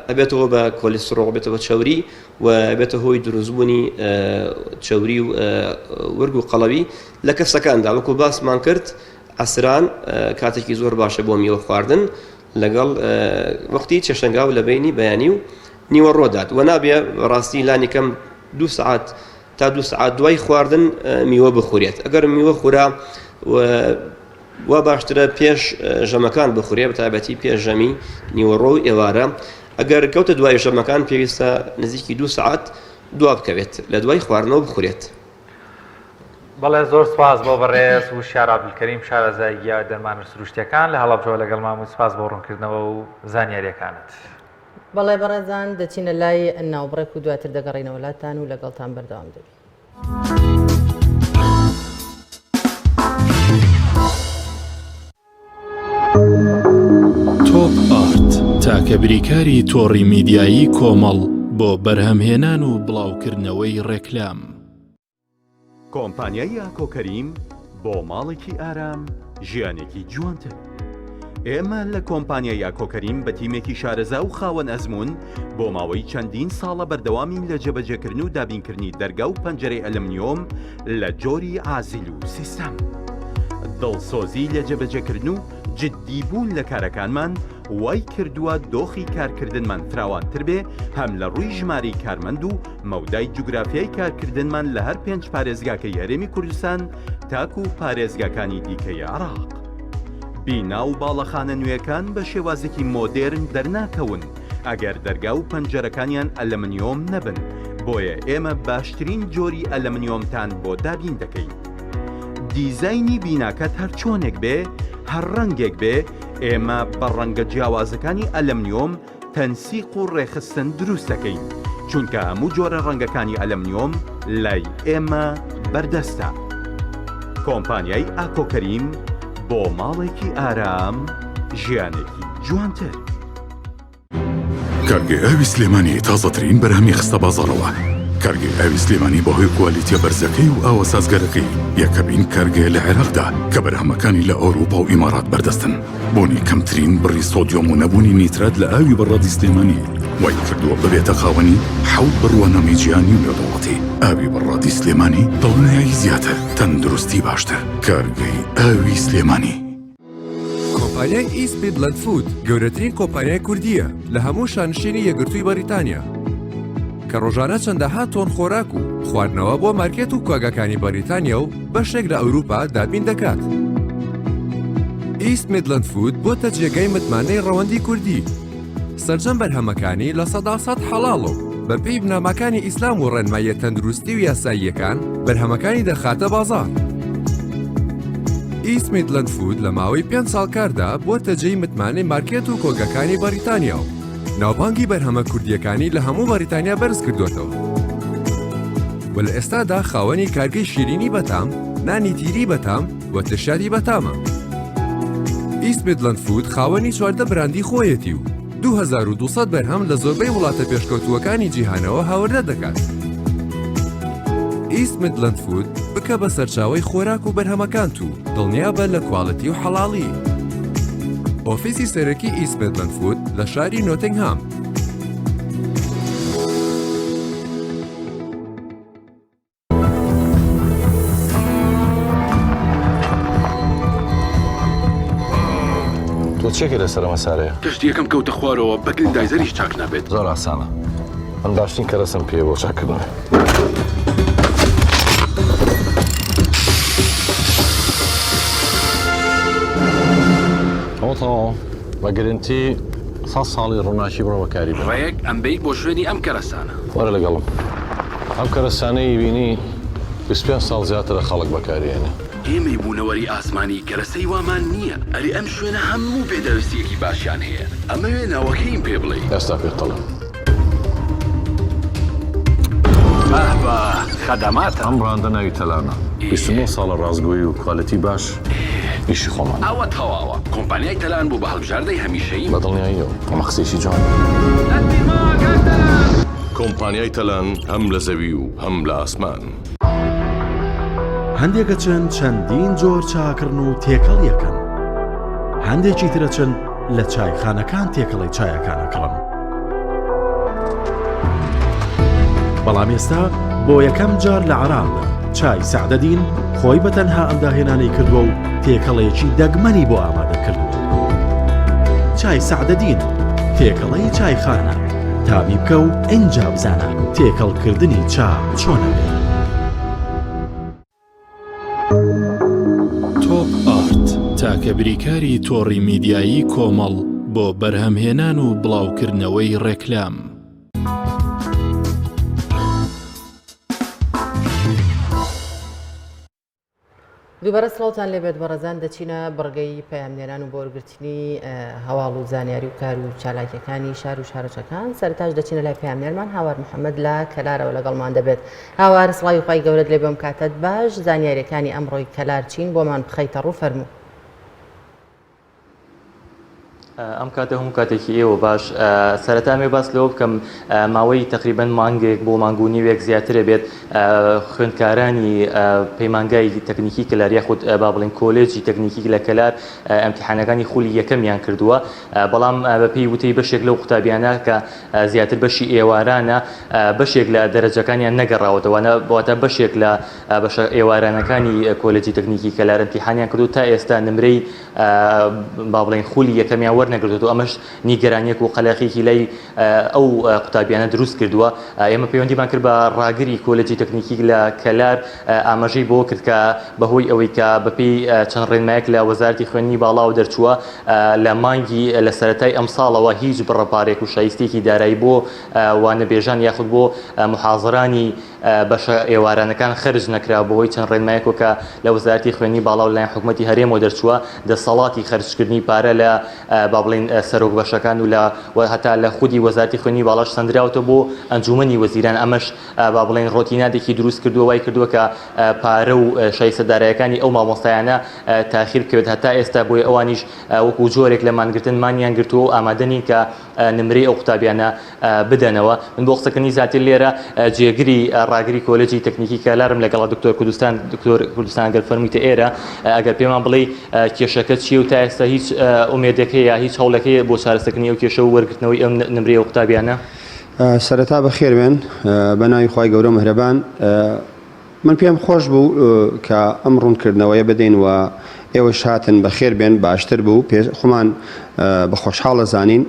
Speaker 9: ئەبێتەوە بە کۆلیسترۆڵ بێتەوە چەوری و بێتە هۆی دروستبوونی چەوری و ورگ و قەڵەوی لە کەسەکاندا وەکو باسمان کرد عەسران کاتێکی زۆر باشە بۆ میوە خواردن لەگەڵ وەختی چێشتەنگاو لە بەینی بەیانی و نیوەڕۆدات وە نابێ ڕاستی لانی کەم دوو سەعات تا دوو سەعات دوای خواردن میوە بخورێت ئەگەر میوە خورا وا باشترە پێش ژەمەکان بخورێ بە تایبەتی پێش ژەمی نیوەڕۆ و ئێوارە ئەگەر کەوتە دوای ژەمەکان پێویستە نزیکی دوو سەعات دوا بکەوێت لە دوای خواردنەوە بخورێت.
Speaker 2: بەڵێ زۆر سوپاس بۆ بەڕێز وشیار عەبدولکەریم شارەزای گیا دەرمانە سروشتیەکان لە هەڵەبجەوە لەگەڵمان بووی سوپاس بۆ ڕوونکردنەوە و زانیاریەکانت.
Speaker 1: بەڵێ بەڕێزان دەچینە لای ناوبڕێک و دواتر دەگەڕێینەوە لاتان و لەگەڵتان بەردەوام دەبین.
Speaker 7: تۆپ ئارت تاکە بریکاری تۆڕی میدیایی کۆمەڵ بۆ بەرهەمهێنان و بڵاوکردنەوەی ڕێکلام.
Speaker 10: کۆمپانیای ئاکۆ کەریم بۆ ماڵێکی ئارام ژیانێکی جوانتر. ئێمە لە کۆمپانیای ئاکۆ کەریم بە تیمێکی شارەزا و خاوەن ئەزموون بۆ ماوەی چەندین ساڵە بەردەوامین لە جێبەجێکردن و دابینکردنی دەرگا و پەنجەرەی ئەلمنیۆم لە جۆری عازل و سیستەم. دڵسۆزی لە جێبەجێکردن و جددی بوون لە کارەکانمان وای کردووە دۆخی کارکردنمان فراوانتر بێ هەم لە ڕووی ژمارەی کارمەند و مەودای جوگرافیای کارکردنمان لە هەر پێنج پارێزگاکەی هەرێمی کوردستان تاکو پارێزگاکانی دیکەی عێراق. بینا و باڵەخانە نوێکان بە شێوازێکی مۆدێرن دەرناکەون ئەگەر دەرگا و پەنجەرەکانیان ئەلەمنیۆم نەبن، بۆیە ئێمە باشترین جۆری ئەلەمنیۆمتان بۆ دابین دەکەین. دیزاینی بیناکەت هەر چۆنێک بێ، هەر ڕەنگێک بێ، ئێمە بە ڕەنگە جیاوازەکانی ئەلەمنیۆم تەنسیق و ڕێکخستن دروست دەکەین، چونکە هەموو جۆرە ڕەنگەکانی ئەلەمنیۆم لای ئێمە بەردەستە. کۆمپانیای ئاکۆ کەریم بۆ ماڵێکی ئارام، ژیانێکی جوانتر.
Speaker 11: کارگەی ئاوی سلێمانی تازەترین بەرهەمی خستە بازاڕەوە. کارگەی ئاوی سلێمانی بەهۆی کوالیتیە بەرزەکەی و ئاوە سازگەرەکەی یەکەمین کارگەیە لە عێراقدا کە بەرهەمەکانی لە ئەوروپا و ئیمارات بەردەستن. بوونی کەمترین بڕی سۆدیۆم و نەبوونی نیترات لە ئاوی بەڕادی سلێمانی وای کردووە ببێتە خاوەنی حەوت بڕوانامەی جیهانی و نێودەوڵەتی. ئاوی بەڕادی سلێمانی دڵنیایی زیاتر، تەندروستی باشتر. کارگەی ئاوی سلێمانی.
Speaker 12: کۆمپانیای ئیست میدلەند فود گەورەترین کۆمپانیای کوردییە لە هەموو شانشینی یەکگرتووی بەریتانیا کە ڕۆژانە چەندەها تۆن خۆراک و خواردنەوە بۆ مارکێت و کۆگاکانی بەریتانیا و بەشێک لە ئەوروپا دابین دەکات. ئیست میدلەند فود بۆتە جێگای متمانەی ڕەوەندی کوردی. سەرجەم بەرهەمەکانی 100% حەڵاڵە و بەپێی بنەماکانی ئیسلام و ڕێنماییە تەندروستی و یاساییەکان بەرهەمەکانی دەخاتە بازاڕ. ئیست میدلەند فود لە ماوەی پێنج ساڵ کاردا بۆتە جێی متمانەی مارکێت و کۆگاکانی بەریتانیا و ناوبانگی بەرهەمە کوردییەکانی لە هەموو بەریتانیا بەرز کردووەتەوە و لە ئێستادا خاوەنی کارگەی شیرینی بەتام، نانی تیری بەتام و ترشیاتی بەتامە. ئیست میدلەند فود خاوەنی 14 براندی خۆیەتی و 2200 بەرهەم لە زۆربەی وڵاتە پێشکەوتووەکانی جیهانەوە هاوردە دەکات. ئیست میدلەند فود بکە بە سەرچاوەی خۆراک و بەرهەمەکانت و دڵنیابە لە quality و حەڵاڵی. ئۆفیسی سەرەکی ئیست میدلەند فود لە شاری نۆتنگهام.
Speaker 13: تۆ چێکە لەسەر ئەمە سارەیە؟
Speaker 14: کەشتیەکەم کەوتە خوارەوە بە گرندایزەریش چاک نابێت.
Speaker 13: زۆر ئاسانە من باشترین کەرەسەم پێیە بۆ چاککردنەوەی. ئەوە تەواوە بە گرنتی سەد ساڵی ڕووناکی بڕۆ بەکاری بێنە.
Speaker 14: ڕێک ئەمبەیت بۆ شوێنی ئەم کەرەسانە.
Speaker 13: وەرە لەگەڵم. ئەم کەرەسانەی بینی 25 ساڵ زیاترە خەڵک بەکاری ئێنێ.
Speaker 14: ئێمەی بوونەوەری ئاسمانی کەرەسەی وامان نییە. ئەرێ ئەم شوێنە هەموو پێداویستییەکی باشیان هەیە. ئەمەوێ ناوەکەیم پێ بڵێی.
Speaker 13: ئێستا پێت دەڵێم.
Speaker 14: بەه بە خەدەماتە.
Speaker 13: ئەم بڕاندە ناوی تەلانە. 29 ساڵە ڕاستگۆیی و quality باش ئیشی خۆمانە.
Speaker 14: ئەوە تەواوە. کۆمپانیای تەلان بوو بە هەڵبژاردەی هەمیشەییم.
Speaker 13: بە دڵنیاییەوە ئەمە قسەیەکی جوانە.
Speaker 14: لەت بیرماوە کاک تەلان.
Speaker 15: کۆمپانیای تەلان هەم لە زەوی و هەم لە ئاسمان.
Speaker 16: هەندێک ئەچن چەندین جۆر چا ئەکڕن و تێکەڵی ئەکەن، هەندێکی تر ئەچن لە چایخانەکان تێکەڵەی چایەکان ئەکڕن. بەڵام ئێستا بۆ یەکەم جار لە عێراقدا چای سەعدەدین خۆی بە تەنها ئەم داهێنانەی کردووە و تێکەڵەیەکی دەگمەنی بۆ ئامادە کردووە. چای سەعدەدین تێکەڵەی چایخانە، تامی بکە و ئینجا بزانە تێکەڵکردنی چا چۆن ئەبێت.
Speaker 7: تۆپ ئارت تاکە بریکاری تۆڕی میدیایی کۆمەڵ بۆ بەرهەمهێنان و بڵاوکردنەوەی ڕێکلام.
Speaker 1: دووبارە سڵاوتان لێبێت بەڕێزان دەچینە بڕگەی پەیامنێران و بۆ وەرگرتنی هەواڵ و زانیاری و کار و چالاکیەکانی شار و شارۆچەکان سەرتاش دەچینە لای پەیامنێرمان هاوار محەممەد لە کەلارەوە لەگەڵمان دەبێت هاوار سڵاوی خوای گەورەت لێ بم کاتت باش زانیاریەکانی ئەمڕۆی کەلار چین بۆمان بخەیتە ڕوو فەرموو.
Speaker 17: ئەم کاتە هەموو کاتێکی ئێوە باش سەرەتا ئەمەوێ باس لەوە بکەم ماوەی تقریبا مانگێک بۆ مانگ و نیوێک زیاترە بێت خوێندکارانی پەیمانگای تەکنیکی کەلار یاخود با بڵێن کۆلێجی تەکنیکی لە کەلار ئەمتیحانەکانی خولی یەکەمیان کردووە بەڵام بەپێی وتەی بەشێک لەو قوتابیانە کە زیاتر بەشی ئێوارانە بەشێک لە دەرەجەکانیان نەگەڕاوەتەوە واتە بەشێک لە بەشە ئێوارانەکانی کۆلێجی تەکنیکی کەلار ئیمتیحانیان کردو تا ئێستا نمرەی با بڵێین خولی یەکەمیان وەرنەگرتووە ئەمەش نیگەرانیەک و قەلەقیەکی لای ئەو قوتابیانە دروست کردووە ئێمە پەیوەندیمان کرد بە ڕاگری کۆلێجی تەکنیکی لە کەلار ئاماژەی بۆ کرد کە بەهۆی ئەوەی کە بەپێی چەند ڕێنمایەک لە وەزارەتی خوێندنی باڵاوە دەرچووە لە مانگی لە سەرەتای ئەمساڵەوە هیچ بڕە پارێک و شایستەیەکی دارایی بۆ وانەبێژان یاخود بۆ محازرانی بەشە ئێوارانەکان خەرج نەکرا بەهۆی چەند ڕێنمایەکەوە کە لە وەزارەتی خوێندنی باڵا و لەلایەن حکومەتی هەرێمەوە دەرچووە دەسەڵاتی خەرجکردنی پارە لە. با بڵێین سەرۆک بەشەکان و لە هەتا لە خودی وەزارەتی خوێندنی باڵاش سەندراوەتەوە بۆ ئەنجومەنی وەزیران ئەمەش با بڵێین ڕۆتیناتێکی دروست کردووە وای کردووە کە پارە و شایستە دارایەکانی ئەو مامۆستایانە تاخیر بکەوێت هەتا ئێستا بۆیە ئەوانیش وەکو جۆرێک لە مانگرتن مانیان گرتووە و ئامادە نین کە نمرەی ئەو قوتابیانە بدەنەوە. من بۆ قسەکردنی زیاتر لێرە جێگری ڕاگری کۆلێجی تەکنیکی کەلارم لەگەڵە دکتۆر کوردستان دکتۆر کوردستان گەر فەرموویتە ئێرە ئەگەر پێمان بڵێی کێشەکە چییە و تا ئێستا هیچ ئومێدێک هەیە یا هیچ هەوڵێک هەیە بۆ چارەسەرکردنی ئەو کێشە و وەرگرتنەوەی ئەم نمرەی ئەو قوتابیانە؟
Speaker 18: سەرەتا بەخێربێن بە ناوی خوای گەورە و میهرەبان. من پێم خۆش بوو کە ئەم ڕوونکردنەوەیە بدەین و ئێوەش هاتن بەخێر بێن باشتر بوو پێ خۆمان بە خۆشحاڵ ئەزانین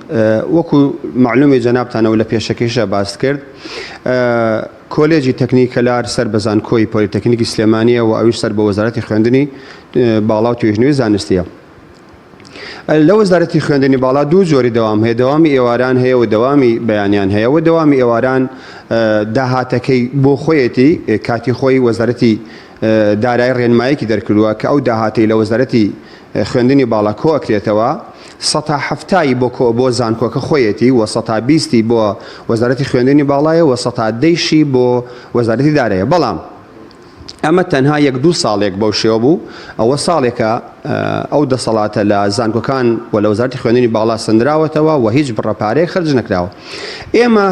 Speaker 18: وەکو مەعلومی جەنابتانەوە لە پێشەکەیشا باست کرد کۆلێجی تەکنیک کەلار سەر بە زانکۆی پۆلیتەکنیکی سلێمانیە و ئەویش سەر بە وەزارەتی خوێندنی باڵا و توێژینەوەی زانستیە. لە وەزارەتی خوێندنی باڵا دوو جۆری دەوام هەیە، دەوامی ئێواران هەیە و دەوامی بەیانیان هەیە و دەوامی ئێواران داهاتەکەی بۆ خۆیەتی، کاتی خۆی وەزارەتی دارایی ڕێنمایەکی دەرکردووە کە ئەو داهاتەی لە وەزارەتی خوێندنی باڵا کۆئەکرێتەوە سەتا حەفتای بۆ بۆ زانکۆکە خۆیەتی و سەتا بیستی بۆ وەزارەتی خوێندنی باڵایە و سەتا دەیشی بۆ وەزارەتی دارایە بەڵام ئەمە تەنها یەک دوو ساڵێک بەو شێوە بوو، ئەوە ساڵێکە ئەو دەسەڵاتە لە زانکۆکان و لە وەزارەتی خوێندنی باڵا سەندراوەتەوە و هیچ بڕە پارەیەک خەرج نەکراوە. ئێمە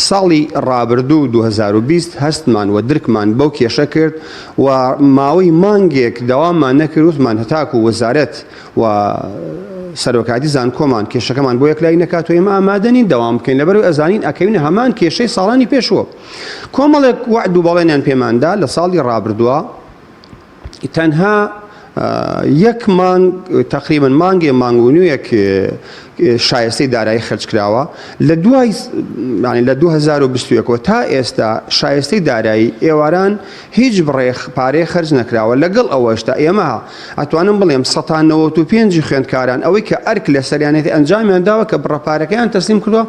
Speaker 18: ساڵی ڕابردوو 2020 هەستمان و درکمان بەو کێشە کرد و ماوەی مانگێک دەواممان نەکرد وتمان هەتاکو وەزارەت و سەرۆکایەتی زانکۆمان کێشەکەمان بۆ یەکلایی نەکاتەوە ئێمە ئامادە نین دەوام بکەین لەبەرئەوەی ئەزانین ئەکەوینە هەمان کێشەی ساڵانی پێشووە. کۆمەڵێک وەعد و بەڵێنیان پێمان دا لە ساڵی ڕابردووە تەنها یەک مانگ تقریبا مانگێ مانگ و نوێک شایستەی دارایی خرج کراوە لە دوای لە 2021 تا ئێستا شایستەی دارایی ئێواران هیچ بڕێ پارەی خرج نەکراوە لەگەڵ ئەوەشتا ئێمە ئەتوانم بڵێم 1995 خوێندکاران ئەوەی کە ئەرک لەسەریانێتی ئەنجامیان داوە کە بڕە پارەکەیان تەسلیم کردووە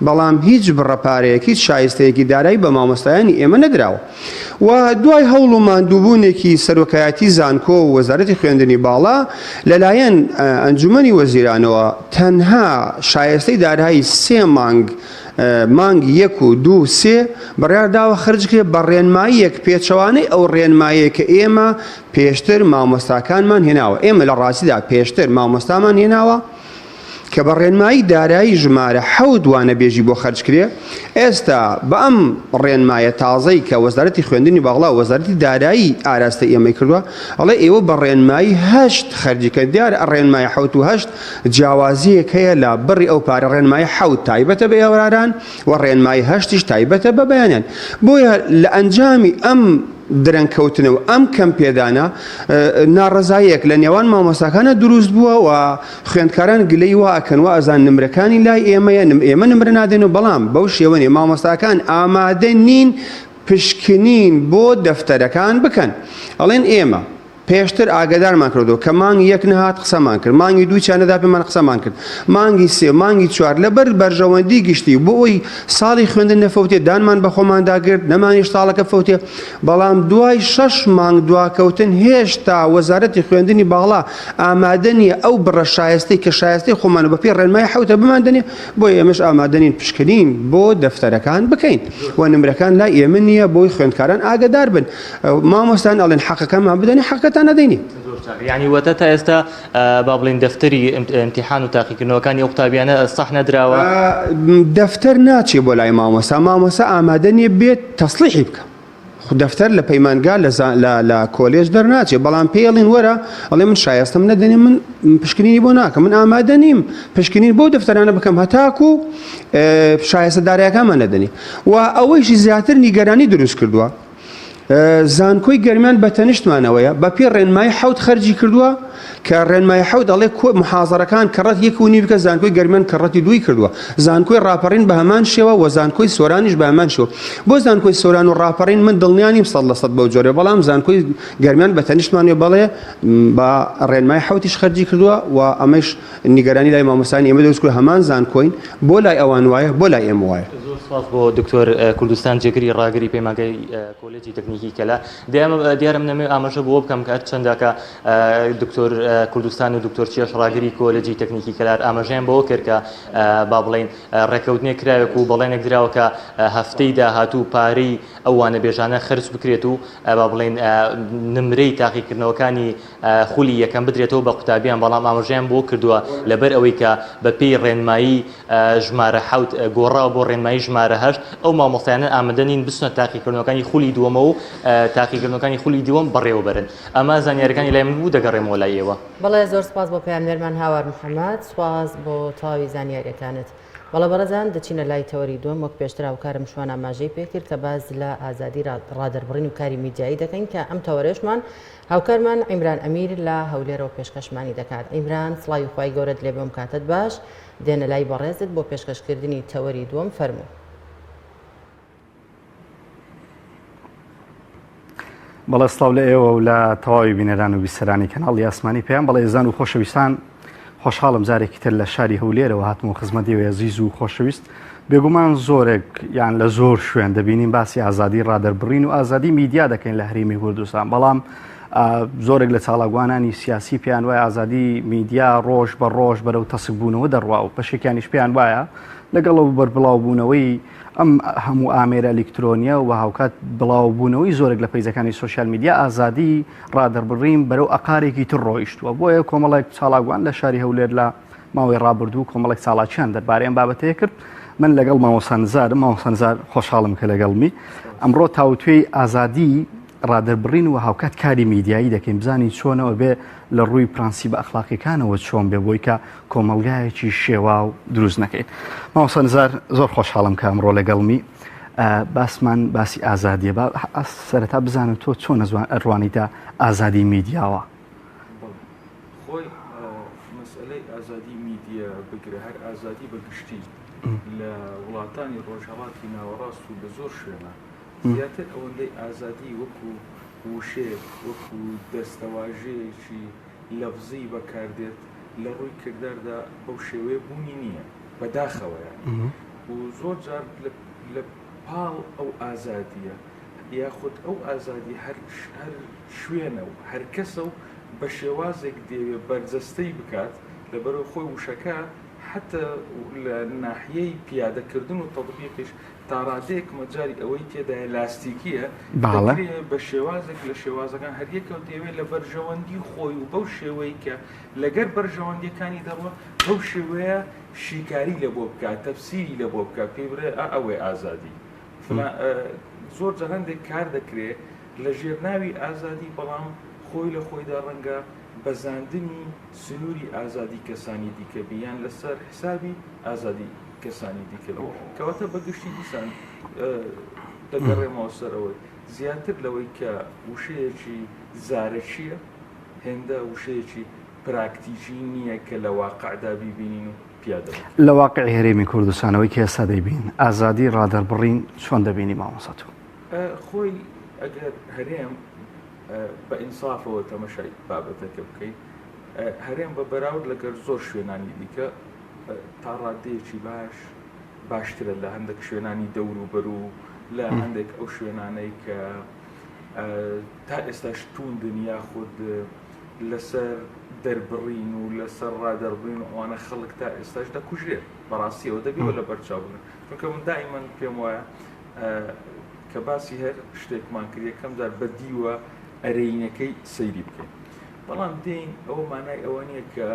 Speaker 18: بەڵام هیچ بڕە پارەیەک، هیچ شایستەیەکی دارایی بە مامۆستایانی ئێمە نەدراوە و دوای هەوڵ و ماندووبوونێکی سەرۆکایەتی زانکۆ و وەزارەتی خوێندنی باڵا لەلایەن ئەنجومەنی وەزیرانەوە تەنها شایستەی دارایی سێ مانگ مانگی یەک و دوو سێ بڕیار داوە خەرج کرێت بە ڕێنماییەک پێچەوانەی ئەو ڕێنمایەی کە ئێمە پێشتر مامۆستاکانمان هێناوە ئێمە لە ڕاستیدا پێشتر مامۆستامان هێناوە کە بە ڕێنمایی دارایی ژمارە حەوت وانەبێژی بۆ خەرج کرێ، ئێستا بە ئەم ڕێنمایە تازەی کە وەزارەتی خوێندنی باڵا و وەزارەتی دارایی ئاراستەی ئێمەی کردووە، ئەڵێ ئێوە بە ڕێنمایی هەشت خەرجی کەن، دیارە ڕێنمایی حەوت و هەشت جیاوازییەک هەیە لە بڕی ئەو پارە، ڕێنمایی حەوت تایبەتە بە ئێواران و ڕێنمایی هەشتیش تایبەتە بە بەیانیان. بۆیە لە ئەنجامی ئەم درەنگ کەوتنە و ئەم کەم پێدانە ناڕەزاییەک لە نێوان مامۆستاکانە دروست بووە و خوێندکاران گلەی وا ئەکەن وا ئەزان نمرەکانی لای ئێمەیە ئێمە نمرە نادەین و بەڵام بەو شێوە نیە مامۆستاکان ئامادە نین پشکنین بۆ دەفتەرەکان بکەن ئەڵێن ئێمە پێشتر ئاگدارمان کردەوە کە مانگی یەک نەهات قسەمان کرد مانگی دوو چیان نەدا پێمان قسەمان کرد مانگی سێ مانگی چوار لەبەر بەرژەوەندی گشتی بۆ ئەوی ساڵی خوێندن نەفەوتێ دانمان بە خۆماندا گرت نەمانیش ساڵەکە فەوتێ بەڵام دوای شەش مانگ دواکەوتن هێشتا وەزارەتی خوێندنی باڵا ئامادە نییە ئەو بڕە شایستەی کە شایستەی خۆمانە بەپێی ڕێنمایی حەوتە بماندەنێ، بۆیە ئێمەش ئامادە نین پشکنین بۆ دەفتەرەکان بکەین و نمرەکان لای ئێمە نییە بۆی خوێندکاران ئاگەدار بن. مامۆستایان ئەڵێن حەقەکەمان بدەنێ حەقەکەتان نەدەینێ.
Speaker 17: زۆر چاک یانی واتە تا ئێستا با بڵێین دەفتەری ئیمتیحان و تاقیکردنەوەکانی ئەو قوتابیانە سەح نەدراوە؟
Speaker 18: دەفتەر ناچێ بۆ لای مامۆستا، مامۆستا ئامادە نییە بێت تەسڵیحی بکا. خو دەفتەر لە پەیمانگا لە لە لە کۆلێژ دەرناچێ بەڵام پێی ئەڵێن وەرە ئەڵێ من شایەستەم نەدەنێ من پشکنینی بۆ ناکەم من ئامادە نیم پشکنین بۆ دەفتەرانە بکەم هەتاکو شایەستە دارایەکانمان نەدەنێ و ئەوەیشی زیاتر نیگەرانی دروست کردووە زانکۆی گەرمیان بە تەنیشتمانەوەیە بە پێی ڕێنمایی حەوت خەرجی کردووە کە ڕێنمایی حەوت ئەڵێ کۆ محازەرەکان کەڕەت یەک و نیو بکە زانکۆی گەرمیان کەڕەتی دووی کردووە زانکۆی ڕاپەڕین بە هەمان شێوە وە زانکۆی سۆرانیش بە هەمان شێوە بۆ زانکۆی سۆران و ڕاپەڕین من دڵنیا نیم سەد لە سەد بەو جۆرە بەڵام زانکۆی گەرمیان بە تەنیشتمانێ بەڵێ بە ڕێنمای حەوتیش خەرجی کردووە و ئەمەش نیگەرانی لای مامۆستایانی ئێمە دروست کردووە هەمان زانکۆین بۆ لای ئەوان وایە بۆ لای ئێمە وایە.
Speaker 17: زۆر سوپاس بۆ دکتۆر کوردستان جێگری ڕاگری پەیمانگای کۆلێجی تەکنیکی کەلار. دیارە من ئەمەوێ ئاماژە بەوە بکەم کە هەرچەندە کە دکتۆر کوردستان و دکتۆر چیاش ڕاگری کۆلێجی تەکنیکی کەلار ئاماژەیان بەوە کرد کە با بڵێین ڕێکەوتنێک کراوێک و بەڵێنێک دراوە کە هەفتەی داهاتوو پارەی ئەو وانەبێژانە خەرج بکرێت و با بڵێین نمرەی تاقیکردنەوەکانی خولی یەکەم بدرێتەوە بە قوتابیان، بەڵام ئاماژەیان بەوە کردووە لەبەر ئەوەی کە بەپێی ڕێنمایی ژمارە حەوت گۆڕاوە بۆ ڕێنمایی ژمارە هەشت، ئەو مامۆستایانە ئامادە نین بچنە تاقیکردنەوەکانی خولی دووەمەوە و تاقیکردنەوەکانی خولی دووەم بەڕێوەبەرن. ئەمە زانیاریەکانی لای من بوو، دەگەڕێمەوە لای ئێوە.
Speaker 1: بەڵێ زۆر سوپاس بۆ پەیامنێرمان هاوار محەمەد، سوپاس بۆ تەواوی زانیاریەکانت. بەڵێ بەڕێزان دەچینە لای تەوەری دووەم وەک پێشتر هاوکارم شوان ئاماژەی پێکرد کە باس لە ئازادی ڕادەربڕین و کاری میدیایی دەکەین کە ئەم تەوەرەشمان هاوکارمان عیمران ئەمیر لە هەولێرەوە پێشکەشمانی دەکات عیمران سڵاوی خوای گەورەت لێ بێم کاتت باش دێنە لای بەڕێزت بۆ پێشکەشکردنی تەوەری دووەم فەرموو.
Speaker 19: بەڵێ سڵاو لە ئێوە و لە تەواوی بینەران و بیسەرانی کەناڵی ئاسمانی پەیام بەڵێ ئێزان و خۆشەویستان خۆشحاڵم جارێکی تر لە شاری هەولێرەوە هاتمەوە خزمەتی ئێوەی ئەزیز و خۆشەویست بێگومان زۆرێک یان لە زۆر شوێن دەبینین باسی ئازادی ڕادەربڕین و ئازادی میدیا دەکەین لە هەرێمی کوردستان بەڵام زۆرێک لە چالاکوانانی سیاسی پێیان وایە ئازادی میدیا ڕۆژ بە ڕۆژ بەرەو تەسکبوونەوە دەڕوا و بەشێکیانیش پێیان وایە لەگەڵ و بەربڵاوبوونەوەی ئەم هەموو ئامێرە ئەلیکترۆنیە و هاوکات بڵاوبوونەوەی زۆرێک لە پەیجەکانی سۆشیال میدیا ئازادی ڕادەربڕین بەرەو ئەقارێکی تر ڕۆیشتووە بۆیە کۆمەڵێک چالاکوان لە شاری هەولێر لە ماوەی ڕابردوو کۆمەڵێک چالاکیان دەربارەی ئەم بابەتەیە کرد من لەگەڵ مامۆستا نزارم مامۆستا نزار خۆشحاڵم کە لەگەڵمی ئەمڕۆ تاوتوێی ئازادی ڕادەربڕین و هاوکات کاری میدیایی دەکەین بزانین چۆنەوە بێ لە ڕووی پرەنسیبە ئەخلاقیەکانەوە چۆن بێ بۆی کە کۆمەڵگایەکی شێواو دروست نەکەین مامۆستا نزار زۆر خۆشحاڵم کە ئەمڕۆ لەگەڵمی باسمان باسی ئازادیە با سەرەتا بزانم تۆ چۆن ئەزوان ئەڕوانیتە ئازادی میدیاوە
Speaker 20: خۆی مەسئلەی ئازادی میدیا بگرە هەر ئازادی بە گشتی لە وڵاتانی ڕۆژهەڵاتی ناوەڕاست و لە زۆر شوێنە زیاتر ئەوەندەی ئازادی وەکو وشەیەک وەکو دەستەواژەیەکی لەفزی بەکاردێت لە ڕووی کرداردا بەو شێوەیە بوونی نییە بەداخەوە یانی و زۆر جار لە پاڵ ئەو ئازادیە یاخود ئەو ئازادی هەر هەر شوێنە و هەر کەسە و بە شێوازێک دەیەوێ بەرجەستەی بکات لەبەرەوە خۆی وشەکە حتا لە ناحیەی پیادەکردن و تەطبیقیش تاڕادەیەک مەجالی ئەوەی تێدایە لاستیکییە،
Speaker 19: بەڵێ.
Speaker 20: دەکرێ بە شێوازێک لە شێوازەکان هەر یەکەو دەیەوێ لە بەرژەوەندی خۆی و بەو شێوەی کە لەگەر بەرژەوەندییەکانی دەڕوا بەو شێوەیە شیکاری لە بۆ بکا، تەفسیری لە بۆ بکا، پێی بڵێ ئا ئەوەیە ئازادی. فلان زۆر جار هەندێک کار دەکرێ لە ژێر ناوی ئازادی بەڵام خۆی لە خۆیدا ڕەنگە بەزاندنی سنووری ئازادی کەسانی دیکە بی یان لەسەر حسابی ئازادی کەسانی دیکە بی. کەواتە بە گشتی دیسان دەگەڕێمەوە سەر ئەوەی زیاتر لەوەی کە وشەیەکی زارەکییە هێندە وشەیەکی پراکتیکی نییە کە لە واقعدا بیبینین و پیادە بکرێت.
Speaker 19: لە واقعی هەرێمی کوردستان ئەوەی کە ئێستا دەیبین ئازادی ڕادەربڕین چۆن دەبینی مامۆستا تۆ؟
Speaker 20: خۆی ئەگەر هەرێم بە ئینسافەوە تەمەشای بابەتەکە بکەین هەرێم بە بەراورد لەگەر زۆر شوێنانی دیکە تا ڕادەیەکی باش باشترە لە هەندێک شوێنانی دەوروبەر و لە هەندێک ئەو شوێنانەی کە تا ئێستاش توندن یاخود لەسەر دەربڕین و لەسەر ڕادەربڕین و ئەوانە خەڵک تا ئێستاش دەکوژرێت بەڕاستیەوە دەبیەوە لە بەرچاو بگرن چونکە من دائیمەن پێم وایە کە باسی هەر شتێکمان کرد یەکەم جار بە دیوە ئەرێینەکەی سەیری بکەین بەڵام دێین ئەوە مانای ئەوە نییە کە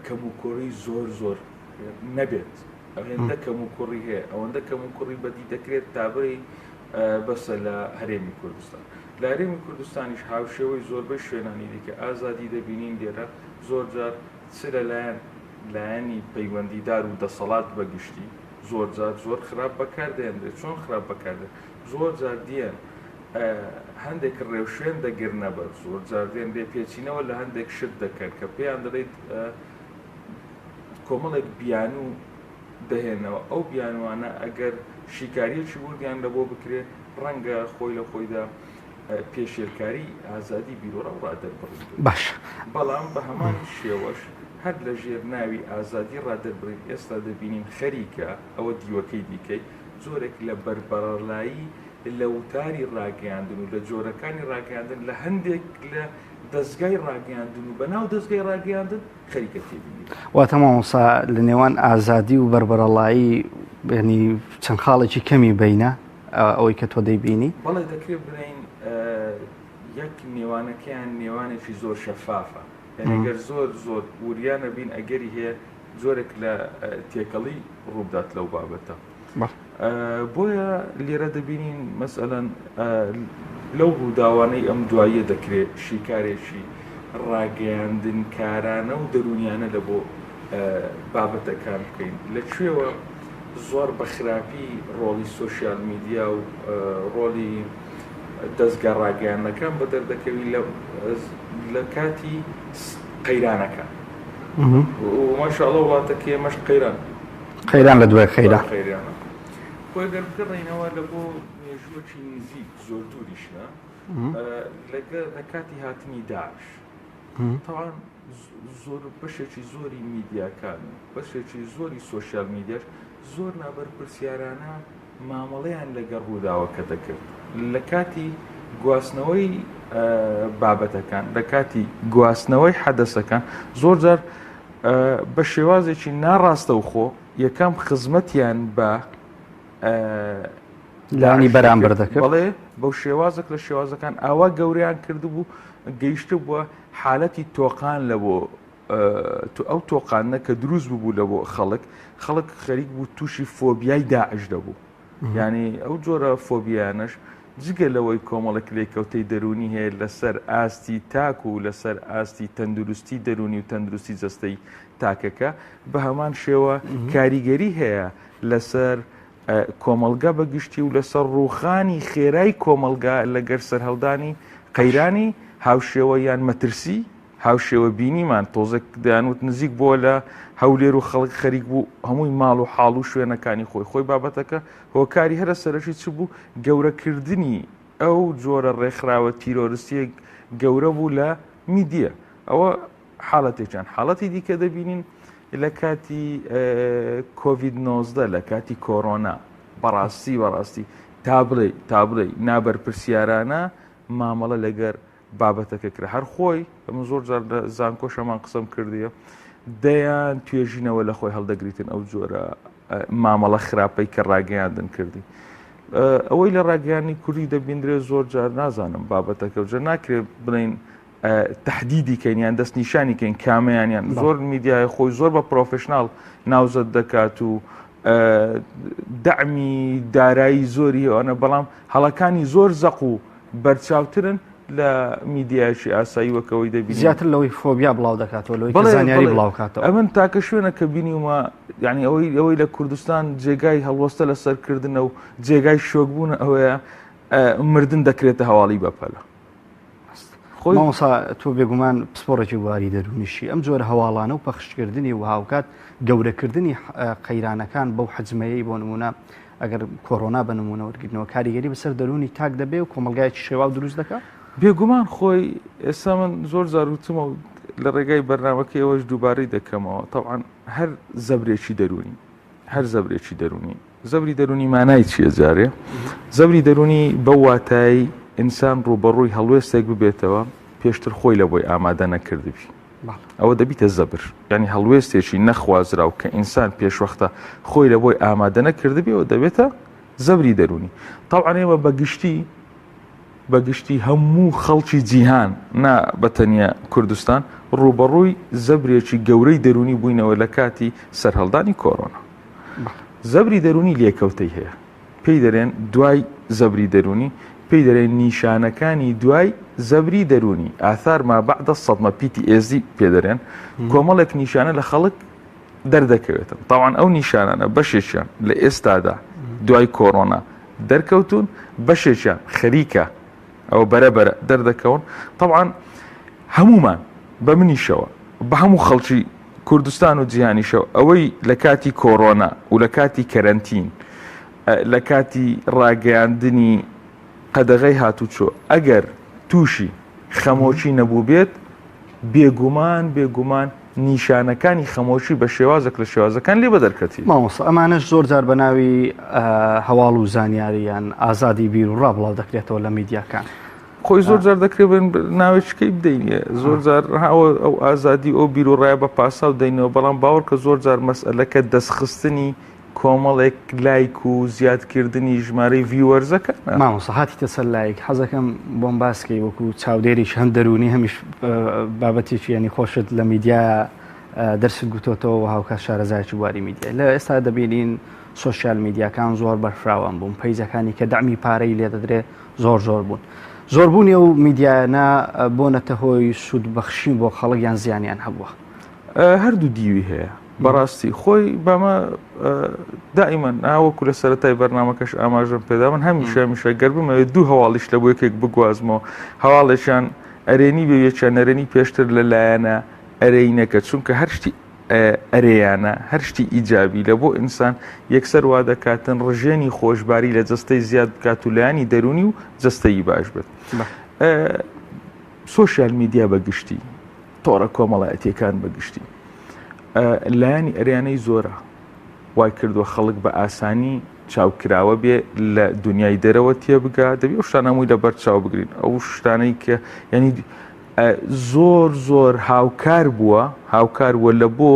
Speaker 20: کەموکوڕی زۆر زۆر نەبێت ئەوێندە کەموکوڕی هەیە ئەوەندە کەموکوڕی بەدی دەکرێت تابری بەسە لە هەرێمی کوردستان لە هەرێمی کوردستانیش هاوشێوەی زۆربەی شوێنانی دیکە ئازادی دەبینین لێرە زۆر جار چ لەلایەن لایەنی پەیوەندیدار و دەسەڵات بەگشتی زۆر جار زۆر خراپ بەکار دەهێنرێت چۆن خراپ بەکار دێن زۆر جار دێن هەندێک ڕێوشوێن دەگرنە بەر زۆر جار دێن لێپێچینەوە لە هەندێک شت دەکەن کە پێیان دەڵێیت کۆمەڵێک بیانوو دەهێنەوە ئەو بیانوانە ئەگەر شیکاریەکی وردیان لە بۆ بکرێ ڕەنگە خۆی لە خۆیدا پێشێلکاری ئازادی بیروڕا و ڕادەربڕین بێت.
Speaker 19: باشە.
Speaker 20: بەڵام بە هەمان شێوەش هەر لە ژێر ناوی ئازادی ڕادەربڕین ئێستا دەبینین خەریکە، ئەوە دیوەکەی دیکەی، جۆرێک لە بەربەڕەلایی لە وتاری ڕاگەیاندن و لە جۆرەکانی ڕاگەیاندن لە هەندێک لە دەزگای ڕاگەیاندن و بەناو دەزگای ڕاگەیاندن خەریکە تێبینی
Speaker 19: واتە مامۆسا لە نێوان ئازادی و بەربەرەڵایی ینی چەند خاڵێکی کەمی بینە ئەوەی کە تۆ دەیبینی؟
Speaker 20: بەڵێ دەکرێت بڵێین یەک نێوانەکەیان نێوانێکی زۆر شەفافە یعنی گەر زۆر زۆر وریا نەبین ئەگەری هەیە جۆرێک لە تێکەڵی ڕووبدات لەو بابەتە بۆیە لێرە دەبینین مەسەلەن لەو ڕووداوانەی ئەم دواییە دەکرێت شیکارێکی ڕاگەیاندنکارانە و دەروونیانە لە بۆ بابەتەکان بکەین لە کوێوە زۆر بە خراپی ڕۆڵی سۆشیال میدیا و ڕۆڵی دەزگا ڕاگەیاندنەکان بەدەر دەکەوی لە کاتی قەیرانەکان ماشاءاللە وڵاتەکەی ئێمەش قەیران
Speaker 19: قەیران لە دوای قەیران
Speaker 20: قەیرانە خۆی گەر بگەڕێینەوە لە بۆ مێژووەکی نزیک زۆر دووریش نا لەگە لە کاتی هاتنی داعش تاوان زۆر بەشێکی زۆری میدیاکان و بەشێکی زۆری سۆشیال میدیاش زۆر نابەرپرسیارانە مامەڵەیان لەگەڵ ڕووداوەکە دەکرد لە کاتی گواستنەوەی بابەتەکان لە کاتی گواستنەوەی حەدەسەکان زۆر جار بە شێوازێکی ناڕاستەوخۆ یەکەم خزمەتیان بە
Speaker 19: لانی بەرامبەر دەکرد
Speaker 20: بەڵێ بەو شێوازێک لە شێوازەکان ئاوا گەوریان کردبوو گەیشتە بووە حالەتی تۆقان لە بۆ ئەو تۆقاندنە کە دروست ببوو لە بۆ خەڵک خەڵک خەریک بوو تووشی فۆبیای داعش دەبوو یعنی ئەو جۆرە فۆبیانەش جگە لەوەی کۆمەڵک لێکەوتەی دەرونی هەیە لەسەر ئاستی تاک و لەسەر ئاستی تەندروستی دەرونی و تەندروستی جەستەی تاکەکە بە هەمان شێوە کاریگەری هەیە لەسەر کۆمەڵگا بە گشتی و لەسەر ڕووخانی خێرای کۆمەڵگا لەگەر سەرهەڵدانی قەیرانی هاوشێوە یان مەترسی هاوشێوە بینیمان تۆزێک دەیانوت نزیک بووە لە هەولێر و خەڵک خەریک بوو هەمووی ماڵ و حاڵ و شوێنەکانی خۆی خۆی بابەتەکە هۆکاری هەرە سەرەکی چ بوو گەورەکردنی ئەو جۆرە ڕێکخراوە تیرۆرستیە گەورە بوو لە میدیە ئەوە حاڵەتێکیان حاڵەتی دیکە دەبینین لە کاتی کۆڤید 19 لە کاتی کۆرۆنا بەڕاستی بەڕاستی تا بڵێ تا بڵێ نابەرپرسیارانە مامەڵە لەگەر بابەتەکە کرا هەر خۆی ئەمە زۆر جار لە زانکۆشەمان قسەم کردیە دەیان توێژینەوە لە خۆی هەڵدەگریتن ئەو جۆرە مامەڵە خراپەی کە ڕاگەیاندن کردی ئەوەی لە ڕاگەیانی کوردی دەبیندرێت زۆر جار نازانم بابەتەکە جە ناکرێت بڵین تهدیدی کەین یان دەستنیشانی کەین کامیانیان زۆر میدیای خۆی زۆر بە پرۆفشنناڵ ناوزەد دەکات و دەعمی دارایی زۆری هەیە بەڵام هەڵەکانی زۆر زەق و بەرچاوترن لە میدیایەکی ئاسایی وەک ئەوەی دەبینین.
Speaker 19: زیاتر لەوەی فۆبیا بڵاو دەکاتەوە لەوەی کە زانیاری بڵاو کاتەوە.
Speaker 20: ئەمن تاکە شوێنە کە بینیومە یعنی ئەوەی ئەوەی لە کوردستان جێگای هەڵوەستە لەسەر کردنە و جێگای شۆکبوونە ئەوەیە مردن دەکرێتە هەواڵی بەپەلە.
Speaker 19: خۆی مامۆستا تۆ بێگومان پسپۆڕێکی بواری دەروونیشی ئەم جۆرە هەواڵانە و پەخشکردنی و هاوکات گەورەکردنی قەیرانەکان بەو حەجمەیەی بۆ نمونە ئەگەر کۆرۆنا بە نمونە وەرگرنەوە کاریگەری بەسەر دەروونی تاک دەبێ و کۆمەڵگایەکی شێواو دروست دەکات؟
Speaker 20: بێگومان خۆی ئێستا من زۆر جار وتمە و لە ڕێگای بەرنامەکەی ئەوەش دووبارەی دەکەمەوە تەبعەن هەر زەبرێکی دەروونی هەر زەبرێکی دەروونی زەبری دەروونی مانای چییە جارێ؟ زەبری دەروونی بەو واتای ئینسان ڕووبەڕووی هەڵوێستێک ببێتەوە پێشتر خۆی لە بۆی ئامادە نەکردبی ئەوە دەبیتە زەبر یعنی هەڵوێستێکی نەخوازراو کە ئینسان پێشوەختە خۆی لە بۆی ئامادە نەکردبێ و دەبێتە زەبری دەروونی تەبعەن ئێمە بەگشتی بەگشتی هەموو خەڵکی جیهان نا بە تەنیا کوردستان ڕووبەڕووی زەبرێکی گەورەی دەروونی بووینەوە لە کاتی سەرهەڵدانی کۆرۆنا. زەبری دەروونی لێکەوتەی هەیە پێی دەرێن دوای زەبری دەروونی پێی دەرێن نیشانەکانی دوای زەبری دەروونی آثار ما بعد الصدمە PTSD پێ دەرێن کۆمەڵێک نیشانە لە خەڵک دەردەکەوێتن تاوان ئەو نیشانانە بەشێکیان لە ئێستادا دوای کۆرۆنا دەرکەوتون بەشێکیان خەریکە ئەوە بەرە بەرە دەردەکەون تەبعەن هەمومان بە منیشەوە بە هەموو خەڵکی کوردستان و جیهانیشەوە ئەوەی لە کاتی کۆرۆنا و لە کاتی کەرەنتین لە کاتی ڕاگەیاندنی قەدەغەی هاتوچۆ ئەگەر تووشی خەمۆکی نەبووبێت بێگومان بێگومان نیشانەکانی خەمۆکی بە شێوازێک لە شێوازەکان لێ بەدەرکەتی.
Speaker 19: مامۆستا ئەمانەش زۆر جار بە ناوی هەواڵ و زانیاری یان ئازادی بیر و ڕا بڵاو دەکرێتەوە لە میدیاکان.
Speaker 20: خۆی زۆر جار دەکرێت بن ناوێکەکەی بدەینێ زۆر جار ئەوە ئەو ئازادی ئەو بیرۆڕایە بە پاساو دەینەوە بەڵام باوەڕ کە زۆر جار مەسئلەکە دەستخستنی کۆمەڵێک لایک و زیادکردنی ژمارەی viewers ەکانە.
Speaker 19: مامۆستا هاتیتە سەر لایک حەزەکەم بۆم باس کەی وەکو چاودێرێکی هەم دەروونی هەمیش بابەتێکی یعنی خۆشت لە میدیا دەرست گوتۆتەوە و هاوکات شارەزایەکی بواری میدیای لە ئێستا دەبینین سۆشیال میدیاکان زۆر بەرفراوان بوون پەیجەکانی کە دەعمی پارەی لێدەدرێ زۆر زۆر بوون زۆربوونی ئەو میدیایانە بۆنەتە هۆی سوود بەخشین بۆ خەڵک یان زیانیان هەبووە؟
Speaker 20: هەردوو دیوی هەیە بەڕاستی خۆی بەمە دائیمەن ئاوەکو لە سەرەتای بەرنمەکەش ئاماژەم پێدا من هەمیشە هەمیشە گەر بمەوێت دوو هەواڵیش لە بۆ یەکێک بگوازمەوە هەواڵێکیان ئەرێنی بێ یەکیان نەرێنی پێشتر لە لایەنە ئەرێینەکە چونکە هەر شتی ئەرێیانە هەر شتی ئیجابی لە بۆ ئینسان یەکسەر وا دەکاتن ڕژێنی خۆشباری لە جەستەی زیاد بکات و لایەنی دەروونی و جەستەیی باش بێت. سۆشیال میدیا بە گشتی تۆڕە کۆمەڵایەتیەکان بە گشتی لایەنی ئەرێیانەی زۆرە وای کردووە خەڵک بە ئاسانی چاوکراوە بێ لە دنیای دەرەوە تێبگا دەبی ئەو شتانە هەمووی لەبەر چاو بگرین ئەو شتانەی کە یعنی زۆر زۆر هاوکار بووە هاوکار بووە لە بۆ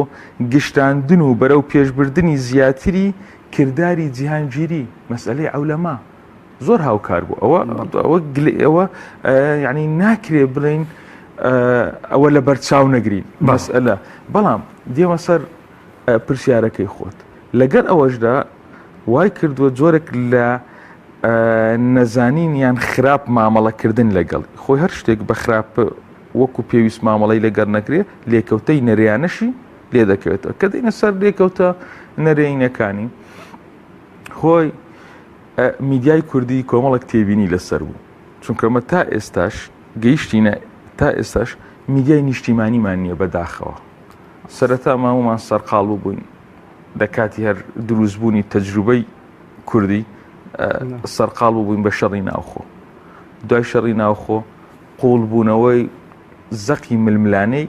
Speaker 20: گشتاندن و بەرەو پێشبردنی زیاتری کرداری جیهانگیری مەسئلەی عەولەما زۆر هاوکار بوو ئەوە ئەوە ئەوە یعنی ناکرێ بڵین ئەوە لە بەرچاو نەگرین مەسئلە بەڵام دێمە سەر پرسیارەکەی خۆت لەگەر ئەوەشدا وای کردووە جۆرێک لە نەزانین یان خراپ مامەڵەکردن لەگەڵ خۆی هەر شتێک بە خراپ وەکو پێویست مامەڵەی لەگەر نەکرێ لێکەوتەی نەریانەشی لێ دەکەوێتەوە کە دێنە سەر لێکەوتە نەرێینەکانی خۆی میدیای کوردی کۆمەڵک تێبینی لەسەر بوو چونکە مە تا ئێستاش گەیشتینە تا ئێستاش میدیای نیشتیمانیمان نییە بەداخەوە سەرەتا مامۆمان سەرقاڵ ببووین لە کاتی هەر دروستبوونی تەجروبەی کوردی سەرقاڵ ببووین بە شەڕی ناوخۆ دوای شەڕی ناوخۆ قوڵبوونەوەی زەقی ململانەی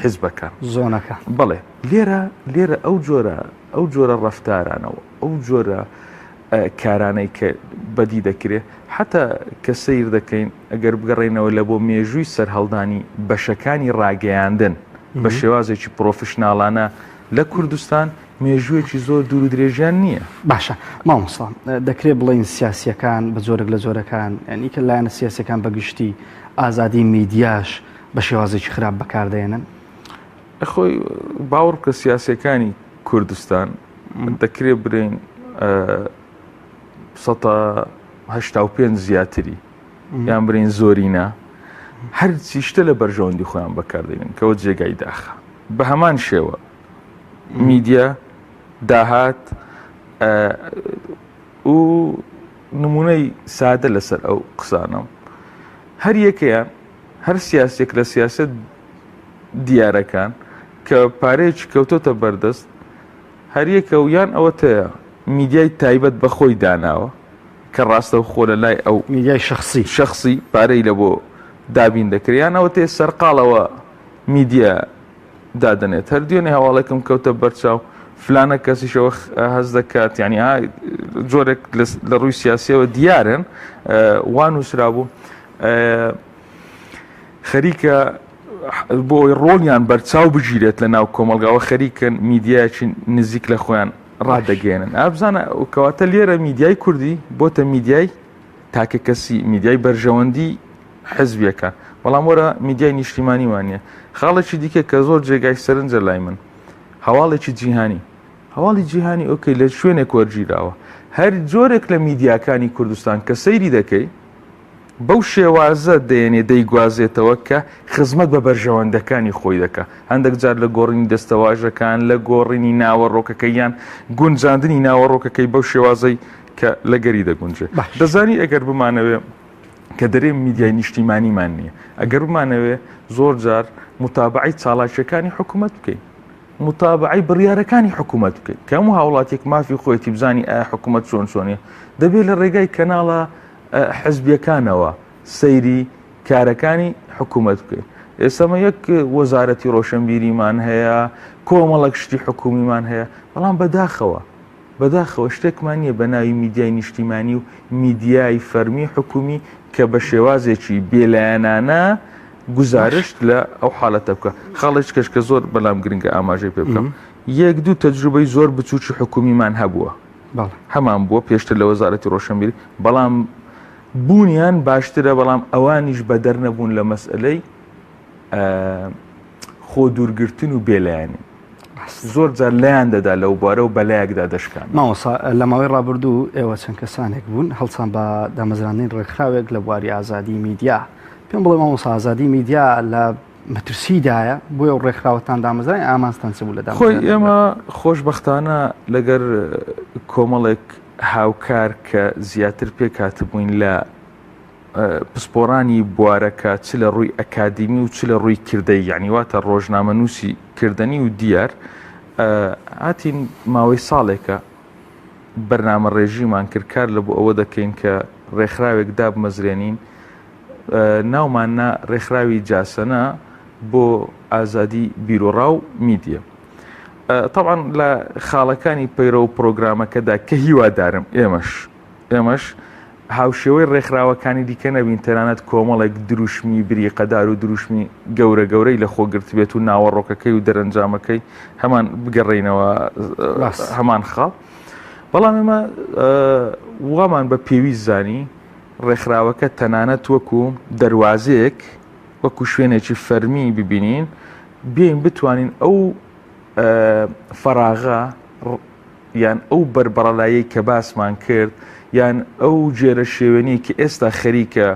Speaker 20: حزبەکان
Speaker 19: زۆنەکە
Speaker 20: بەڵێ لێرە لێرە ئەو جۆرە ئەو جۆرە ڕەفتارانەوە ئەو جۆرە کارانەی کە بەدی دەکرێ حتا کە سیر دەکەین ئەگەر بگەڕێینەوە لە بۆ مێژووی سەرهەڵدانی بەشەکانی ڕاگەیاندن بە شێوازێکی پرۆفشناڵانە لە کوردستان مێژوویەکی زۆر دوور و درێژیان نییە.
Speaker 19: باشە مامۆستا دەکرێت بڵێین سیاسییەکان بە جۆرێک لە جۆرەکان یانی کە لایەنە سیاسییەکان بە گشتی ئازادی میدیاش بە شێوازێکی خراپ بەکاردێنن؟
Speaker 20: خۆی باوەڕ بکە سیاسییەکانی کوردستان دەکرێت برێین 85 زیاتری یان برین زۆرینە هەرچی شتە لە بەرژەوەندی خۆیان بەکاردێنن کەەوە جێگای داخە بە هەمان شێوە میدیا داهات و نمونەی سادە لەسەر ئەو قسانە هەر یەکەیان هەر سیاسێک لە سیاست دیارەکان کە پارەیەکی کەوتۆتە بەردەست هەریەکە و یان ئەوەتەیە میدیای تایبەت بە خۆی داناوە کە ڕاستەوخۆ لە لای ئەو
Speaker 19: میدیای شەخسی
Speaker 20: شەخسی پارەی لە بۆ دابین دەکرێت یان ئەوەتەیە سەرقاڵەوە میدیا دادەنێت هەر دوێنێ هەواڵێکم کەوتە بەرچاو فلانە کەسیشەوە هەز دەکات یعنی جۆرێک لە ڕووی سیاسیەوە دیارن وا نووسرابوو خەریکە بۆ ئەوەی ڕۆڵیان بەرچاو بگیرێت لە ناو کۆمەڵگاوە خەریکن میدیایەکی نزیک لە خۆیان ڕادەگەێنن ئابزانە کەواتە لێرە میدیای کوردی بۆتە میدیای تاکە کەسی میدیای بەرژەوەندی حزبیەکە بەڵام وەرە میدیای نیشتیمانیمان نیە خاڵێکی دیکە کە زۆر جێگای سەرنجە لای من هەواڵێکی جیهانی هەواڵی جیهانی ئۆکەی لە شوێنێک وەرگیراوە هەر جۆرێک لە میدیاکانی کوردستان کە سەیری دەکەی بەو شێوازە دەیەنێ دەیگوازێتەوە کە خزمەت بە بەرژەوەندەکانی خۆی دەکا. هەندێک جار لە گۆڕینی دەستەواژەکان، لە گۆڕینی ناوەڕۆکەکەی یان گونجاندنی ناوەڕۆکەکەی بەو شێوازەی کە لەگەری دەگونجێ. دەزانی ئەگەر بمانەوێ کە دەرێ میدیای نیشتیمانیمان نییە، ئەگەر بمانەوێ زۆر جار متابەعەی چاڵاکییەکانی حکوومەت بکەین، متابەعەی بڕیارەکانی حکوومەت بکەین، کە هەموو هاوڵاتیەک مافی خۆیەتی بزانی ئایا حکوومەت چۆن چۆنیە، دەبێ لە ڕێگای کەناڵە حزبیەکانەوە سەیری کارەکانی حکوومەت بکەین ئێستا یەک وەزارەتی ڕۆشنبیریمان هەیە کۆمەڵک شتی حکومیمان هەیە بەڵام بەداخەوە. بەداخەوە شتێکمان نییە بە ناوی میدیای نیشتیمانی و میدیای فەرمی حکومی کە بە شێوازێکی بێلایەنانە گوزارشت لە ئەو حالەتە بکە. خاڵێکی کەش کە زۆر بەلام گرنگە ئاماژەی پێ بکەم، یەک دوو تەجروبەی زۆر بچووکی حکومیمان هەبووە، هەمان بووە پێشتر لە وەزارەتی ڕۆشنبیری، بەڵام بوونیان باشترە، بەڵام ئەوانیش بەدەر نەبوون لە مەسئەلەی خۆ دوورگرتن و بێلایەنی. زۆر جار لایان دەدا لەو بوارە و بەلایەکدا دەشکان.
Speaker 19: مامۆستا لە ماوەی ڕابردوو ئێوە چەند کەسانێک بوون هەڵسان بە دامەزراندنی ڕێکخراوێک لە بواری ئازادی میدیا پێم بڵێ مامۆستا ئازادی میدیا لە مەترسیدایە بۆیە ئەو ڕێکخراوەتان دامەزران ئامانجتان چ بوو لە
Speaker 20: خۆی ئێمە خۆشبەختانە لەگەر کۆمەڵێک هاوکار کە زیاتر پێکهاتبووین لە پسپۆرانی بوارەکە چ لە ڕووی ئەکادیمی و چ لە ڕووی کردەی یعنی واتە ڕۆژنامەنووسی کردەنی و دیار هاتین ماوەی ساڵێکە بەرنامە ڕێژیمان کرد کار لە بۆ ئەوە دەکەین کە ڕێکخراوێک دابمەزرێنین ناومان نا ڕێکخراوی جاسەنە بۆ ئازادی بیرۆڕا و میدیە. طبعا لە خاڵەکانی پەیرە و پرۆگرامەکەدا کە هیوادارم ئێمەش ئێمەش هاوشێوەی ڕێکخراوەکانی دیکە نەبین، تەنانەت کۆمەڵێک دروشمی بریقەدار و دروشمی گەورە گەورەی لە خۆ گرتبێت و ناوەڕۆکەکەی و دەرەنجامەکەی هەمان بگەڕێینەوە هەمان خاڵ. بەڵام ئێمە وامان بە پێویست زانی ڕێکخراوەکە تەنانەت وەکو دەروازەیەک وەکو شوێنێکی فەرمی ببینین بێین بتوانین ئەو فەراغە یان ئەو بەربەڕەلاییەی کە باسمان کرد یان ئەو گێرە شێوێنەی کە ئێستا خەریکە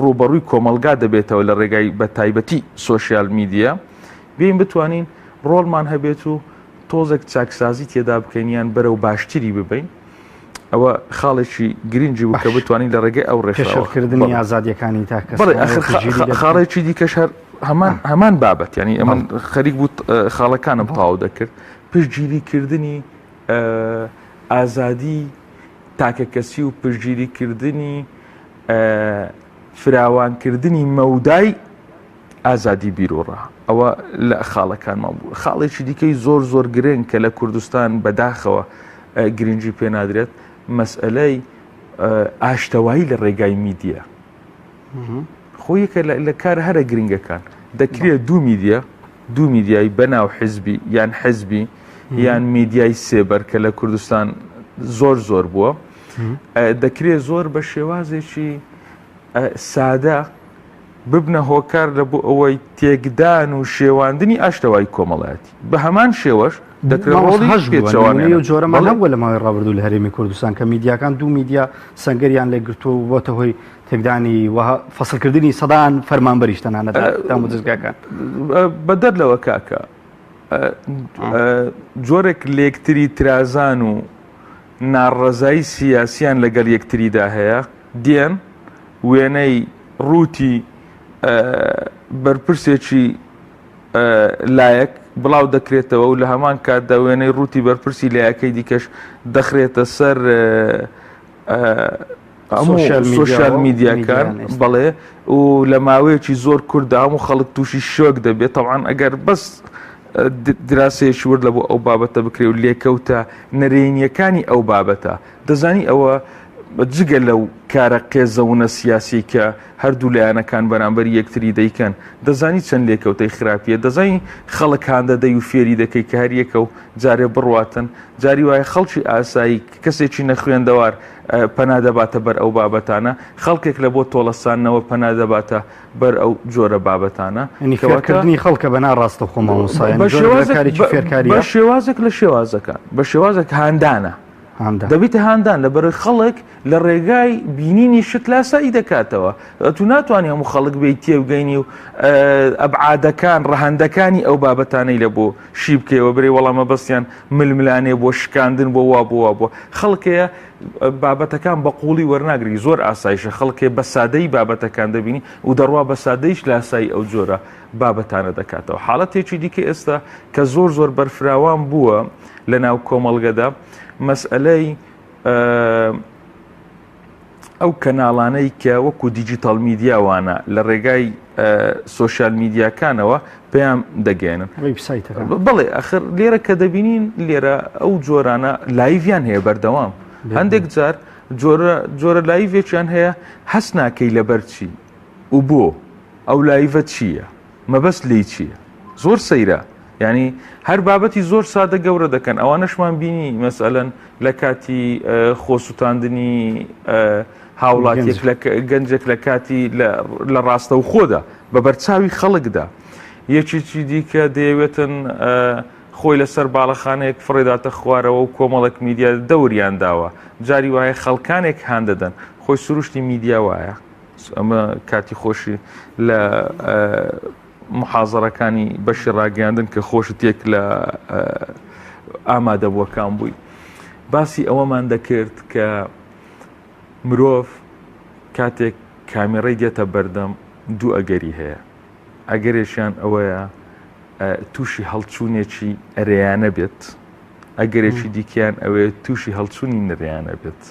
Speaker 20: ڕووبەڕووی کۆمەڵگا دەبێتەوە لە ڕێگای بە تایبەتی سۆشیال میدیا بێین بتوانین ڕۆڵمان هەبێت و تۆزێک چاکسازی تێدا بکەین یان بەرەو باشتری ببین ئەوە خاڵێکی گرنگی بوو کە بتوانین لە ڕێگەی ئەو
Speaker 19: ڕێکخراوەکردنی ئازادیەکانی تاکە
Speaker 20: خاڵێکی دیکەش هەر هەمان هەمان بابەت ینی ئەمن خەریک بوو خاڵەکانم تەواو دەکرد پشتگیریکردنی ئازادی تاکەکەسی و پشتگیریکردنی فراوانکردنی مەودای ئازادی بیرۆڕا ئەوە لە خاڵەکانمان بوو خاڵێکی دیکەی زۆر زۆر گرنگ کە لە کوردستان بەداخەوە گرنگی پێنادرێت مەسئلەی ئاشتەوایی لە ڕێگای میدیا خۆ یەکە لە کارە هەرە گرنگەکان دەکرێت دوو میدیا دوو میدیای بەناو حزبی یان حزبی یان میدیای سێبەر کە لە کوردستان زۆر زۆر بووە دەکرێت زۆر بە شێوازێکی سادە ببنە هۆکار لە بۆ ئەوەی تێکدان و شێواندنی ئاشتەوایی کۆمەڵایەتی بە هەمان شێوەش دەکرێت ڕۆڵی پێچەوانەی
Speaker 19: و جۆرەمان هەبووە لە ماوەی ڕابردوو لە هەرێمی کوردستان کە میدیاکان دوو میدیا سەنگەریان لێگرتووە و بۆتە هۆی تێکدانی و فەسڵکردنی سەدان فەرمانبەریش تەنانەت دامودەزگاکان.
Speaker 20: بەدەر لەوە کاکە جۆرێک لێکتری ترازان و ناڕەزایی سیاسیان لەگەڵ یەکتریدا هەیە دێن وێنەی ڕووتی بەرپرسێکی لایەک بڵاو دەکرێتەوە و لە هەمان کاتدا وێنەی ڕووتی بەرپرسی لایەکەی دیکەش دەخرێتە سەر هەموو سۆشیال میدیاکان بەڵێ و لە ماوەیەکی زۆر کووردا هەموو خەڵک تووشی شۆک دەبێت تەوان ئەگەر بەس دراسەیەکی ورد لە بۆ ئەو بابەتە بکرێ و لێکەوتە نەرێنیەکانی ئەو بابەتە دەزانی ئەوە جگە لەو کارە قێزەونە سیاسی کە هەردوو لایەنەکان بەرامبەر یەکتری دەیکەن دەزانی چەند لێکەوتەی خراپیە دەزانی خەڵک هاندەدەی و فێری دەکەی کە هەریەکە و جارێ بڕواتن جاری وایە خەڵکی ئاسایی کەسێکی نەخوێندەوار پەنا دەباتە بەر ئەو بابەتانە، خەڵکێک لە بۆ تۆڵەساندنەوە پەنا دەباتە بەر ئەو جۆرە بابەتانە.
Speaker 19: یانی فێرکردنی خەڵکە بە ناڕاستەوخۆ مامۆستا، یانی جۆرێک لە کارێکی فێرکارییە؟
Speaker 20: بە شێوازێک لە شێوازەکان، بە شێوازێک هاندانە.
Speaker 19: هاندان.
Speaker 20: دەبیتە هاندان لەبەرئەوەی خەڵک لە ڕێگای بینینی شت لاسایی دەکاتەوە. ئەتو ناتوانی هەموو خەڵک بێی تێبگەینی و ئەبعادەکان، ڕەهەندەکانی ئەو بابەتانەی لە بۆ شی بکەیەوە برێ وەڵا مەبەستیان ململانێ بووە شکاندن بووە وا بووە وا بووە خەڵک هەیە بابەتەکان بە قوڵی وەرناگری زۆر ئاسایشە خەڵک هەیە بە سادەی بابەتەکان دەبینی و دەڕوا بە سادەیش لاسایی ئەو جۆرە بابەتانە دەکاتەوە حاڵەتێکی دیکە ئێستا کە زۆر زۆر بەرفراوان بووە لە ناو کۆمەڵگەدا مەسئلەی. ئەو کەناڵانەی کە وەکو دیجیتاڵ میدیا وانە لە ڕێگای سۆشیال میدیاکانەوە پەیام دەگەێنن بەڵێ ئەخر لێرە کە دەبینین لێرە ئەو جۆرانە live یان هەیە بەردەوام هەندێک جار جۆرە جۆرە live ێکیان هەیە هەست ناکەی لەبەر چی و بۆ ئەو live ە چییە مەبەست لێی چییە؟ زۆر سەیرە یانی هەر بابەتی زۆر سادە گەورە دەکەن ئەوانەشمان بینی مەسەلەن لە کاتی خۆسووتاندنی هاوڵاتیەک لە گەنجێک لە کاتی لە ڕاستەوخۆدا بە بەرچاوی خەڵکدا یەکێکی دیکە دەیەوێتن خۆی لەسەر باڵەخانەیەک فڕێداتە خوارەوە و کۆمەڵێک میدیا دەوریان داوە جاری وایە خەڵکانێک هان دەدەن خۆی سروشتی میدیا وایە ئەمە کاتی خۆشی لە محازەرەکانی بەشی ڕاگەیاندن کە خۆشت یەک لە ئامادەبووەکان بووی باسی ئەوەمان دەکرد کە مرۆڤ کاتێک کامێڕی دێتە بەردەم دوو ئەگەری هەیە ئەگەرێکیان ئەوەیە تووشی هەڵچوونێکی ئەرێیانە بێت ئەگەرێکی دیکەیان ئەوەیە تووشی هەڵچوونی نەرێیانە بێت.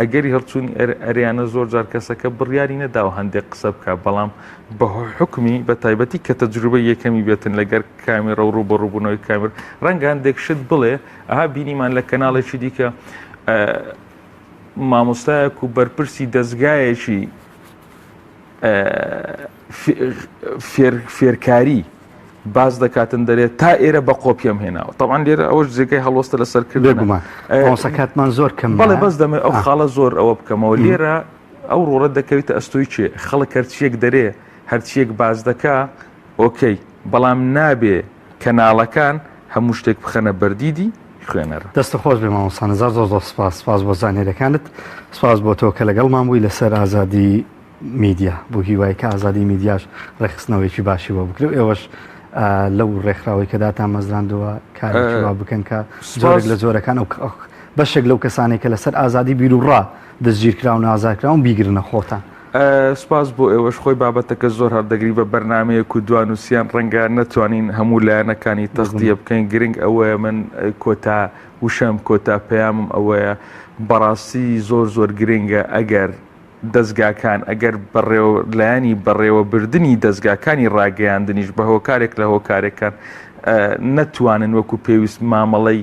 Speaker 20: ئەگەری هەڵچوونی ئەرێیانە زۆر جار کەسەکە بڕیاری نەداوە هەندێک قسە بکە بەڵام بە حکمی بە تایبەتی کە تەجروبە یەکەمی بێتن لەگەر کامێرە و ڕووبەڕووبوونەوەی کامێر ڕەنگە هەندێک شت بڵێ ئەها بینیمان لە کەناڵێکی دیکە مامۆستایەک و بەرپرسی دەستگایەکی فێرکاری باس دەکاتن دەرێت تا ئێرە بە قۆپیەم هێناوە تەوان لێرە ئەوەش جێگەی هەڵوەستە لەسەر
Speaker 19: کردگومان کاتمان زۆر کەم
Speaker 20: بەڵێ بەس دەمێ ئەو خاڵە زۆر ئەوە بکەمەوە لێرە ئەو ڕۆڵە دەکەویتە ئەستۆی چێ خەڵک هەرچیەک دەرێ هەرچیەک باز دەکا ئۆکەی بەڵام نابێ کەناڵەکان هەموو شتێک بخەنە بەردیدی خوێنەر.
Speaker 19: دەستت خۆش بێ مامۆستا نزار زۆر زۆر سپاس سپاس بۆ زانیاریەکانت سپاس بۆ تۆ کە لەگەڵمان بووی لەسەر ئازادی میدیا بۆ هیوای کە ئازادی میدیاش ڕێکخستنەوەیەکی باشی بۆ بکرێ و ئێوەش لەو ڕێکخراوەی کە داتامەزراندووە کارێکی وا بکەن کە جۆرێک لە جۆرەکان ئەو بەشێک لەو کەسانێک کە لەسەر ئازادی بیروڕا دەستگیرکراون و ئازادکراون بیگرنە خۆتان.
Speaker 20: سپاس بۆ ئێوەش خۆی بابەتەکە زۆر هەڵدەگری بە بەرنمەیەک و دوانووسیان ڕەنگە نەتوانین هەموو لایەنەکانی تەختیە بکەین گرنگ ئەوەیە من کۆتا وشەم کۆتا پەیامم ئەوەیە بەڕاستی زۆر زۆر گرنگە ئەگەر دەزگاکان، ئەگەر بەڕێوە لایەنی بەڕێوەبردنی دەزگاکانی ڕاگەیاندنیش بە هۆکارێک لە هۆکارێکان نەتوانن وەکو پێویست مامەڵەی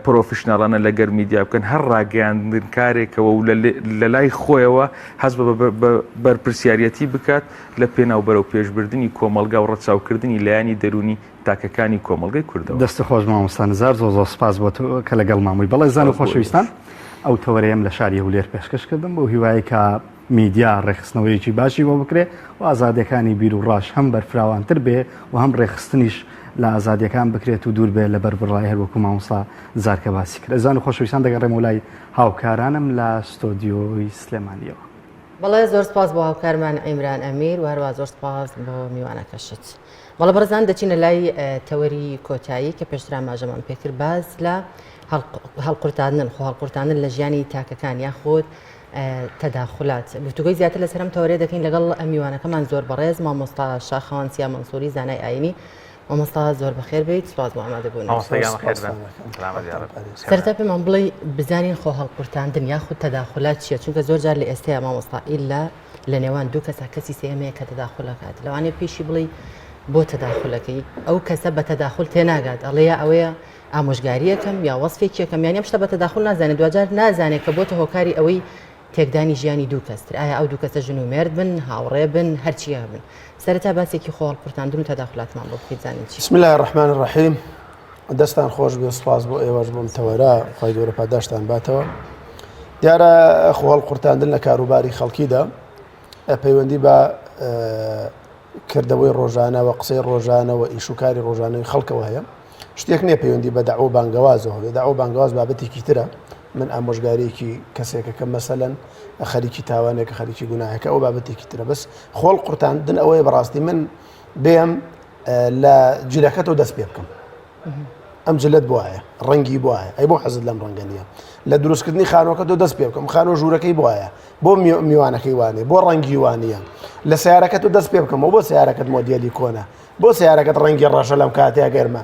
Speaker 20: پرۆفیشناڵانە لەگەر میدیا بکەن هەر ڕاگەیاندنکارێکەوە و لە لای خۆیەوە هەست بە بەرپرسیارەتی بکات لە پێناو بەرەو پێشبردنی کۆمەڵگا و ڕەچاوکردنی لایەنی دەروونی تاکەکانی کۆمەڵگەی کوردەوە.
Speaker 19: دەستت خۆش مامۆستا نزار زۆر زۆر سپاس بۆ تۆ کە لەگەڵمان بووی. بەڵێ زان و خۆشەویستان ئەو تەوەرەیەم لە شاری هەولێر پێشکەش کردم بەو هیوایەی کە میدیا ڕێکخستنەوەیەکی باشی بۆ بکرێ و ئازادیەکانی بیر و ڕاش هەم بەرفراوانتر بێ و هەم ڕێکخستنیش لە ئازادیەکان بکرێت و دوور بێ لە بەربڕای هەر وەکو مامۆستا نزار کە باسی کرد. ئەزیزان و خۆشەویستان دەگەڕێمەوە لای هاوکارانم لە ستۆدیۆی سلێمانیەوە.
Speaker 1: بەڵێ زۆر سپاس بۆ هاوکارمان عیمران ئەمیر و هەروە زۆر سپاس بۆ میوانەکەشت. بەڵێ بەڕێزان دەچینە لای تەوەری کۆتایی کە پێشتر ئاماژەمان پێکرد باس لە هەڵقورتاندن خۆ هەڵقورتاندن لە ژیانی تاکەکان یاخود تەداخلات گفتوگۆی زیاتر لەسەر ئەم تەوەرە دەکەین لەگەڵ میوانەکەمان زۆر بەڕێز مامۆستا شاخەوان سیا مەنسووری زانای ئاینی مامۆستا زۆر بەخێر بیت سپاس بۆ ئامادەبوون سەرەتا پێمان بڵێ بزانین خۆ هەڵقورتاندن یاخود تەداخلات چییە چونکە زۆر جار لە ئێستەیە مامۆستا ئیلا لە نێوان دوو کەسا کەسی سێیەم هەیە کە تەداخول ئەکات لەوانەیە پێشی بڵێی بۆ تەداخولەکەی ئەو کەسە بە تەداخول تێناگات ئەڵێ یا ئەوەیە ئامۆژگاریەکەم یا وەصفێکیەکەم یان ئەم شتە بە تەداخول نازانێت دواجار نازانێت کە بۆتە هۆکاری ئەوەی تێکدانی ژیانی دوو کەس تر ئایا ئەو دوو کەسە ژن و مێرد بن هاوڕێ بن هەرچیە بن سەرەتا باسێکی خۆ هەڵقورتاندن و تەداخلاتمان بۆ بکەیت زانین چی
Speaker 21: بسم الله الرحمن الرحیم دەستان خۆش بێ سپاس بۆ ئێوەش بۆم تەوەرە خوای گەورە پاداشتان باتەوە دیارە خۆ هەڵقورتاندن لە کاروباری خەڵکیدا پەیوەندی بە کردەوەی ڕۆژانەوە قسەی ڕۆژانەوە ئیش و کاری ڕۆژانەوەی خەڵکەوە هەیە شتێک نییە پەیوەندی بە داوە بانگەوازەوە هەبێ داوە بانگەواز بابەتێکی ترە من ئامۆژگاریەکی کەسێکەکە مەسەلەن خەریکی تاوانێکە خەریکی گوناهەکە ئەو بابەتێکی ترە بەس خۆڵ قورتاندن ئەوەیە بەڕاستی من بێم لە جلەکەتەوە دەست پێ بکەم ئەم جلت بواە ڕەنگی بواە ئەی بۆ حەزت لەم ڕەنگە نییە لە دروستکردنی خانوەکە تۆ دەست پێ بکەم خانوە ژوورەکەی بواە بۆ میوانەکەی وانێ بۆ ڕەنگی وانە لە سیارەکە تۆ دەست پێ بکەمەوە بۆ سیارەکەت مۆدیلی کۆنە بۆ سیارەکەت ڕەنگی ڕەشە لەم کاتیا گەرمە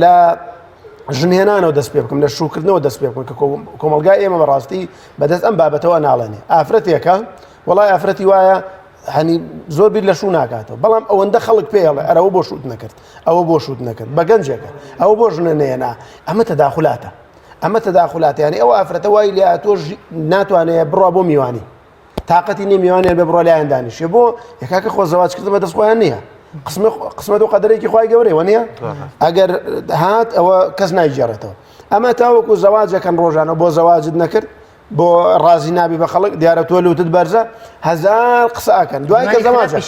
Speaker 21: لە ژنهێنانەوە دەست پێ بکەم لە شوکردنەوە دەست پێ بکەم کە کۆمەلگای ئێمە بەڕاستی بەدەست ئەم بابەتەوە ناڵێنێ ئافرەتێکە وڵای ئافرەتی وایە هەنی زۆر بیر لە شوو ناکاتەوە بەڵام ئەوەندە خەڵک پێڵێ ئەرەوە بۆ شووت نەکرد ئەوە بۆ شووت نەکرد بە گەنجێکە ئەوە بۆ ژنە نێنا ئەمە تەداخلاتە ئەمە تەداخلاتە یانی ئەو ئافرەتە وای لێ تۆ ناتوانێت بڕوا بۆ میوانی تااقەتی نیە میوانیان بێ بڕۆ لایەن دانیشێ بۆ یەکاکە خۆ زەواجکردن بە دەست خۆیان نییە قسمەت و قەدەرێکی خوای گەورەی وە نییە ئەگەر هات ئەوە کەس نایگێڕێتەوە ئەمە تاوەکو زەواجەکەن ڕۆژانە بۆ زەواجت نەکرد بۆ ڕازی نابی بە خەڵک دیارە تۆ لوتت بەرزە هەزار قسەکەن دوای کە زەواجە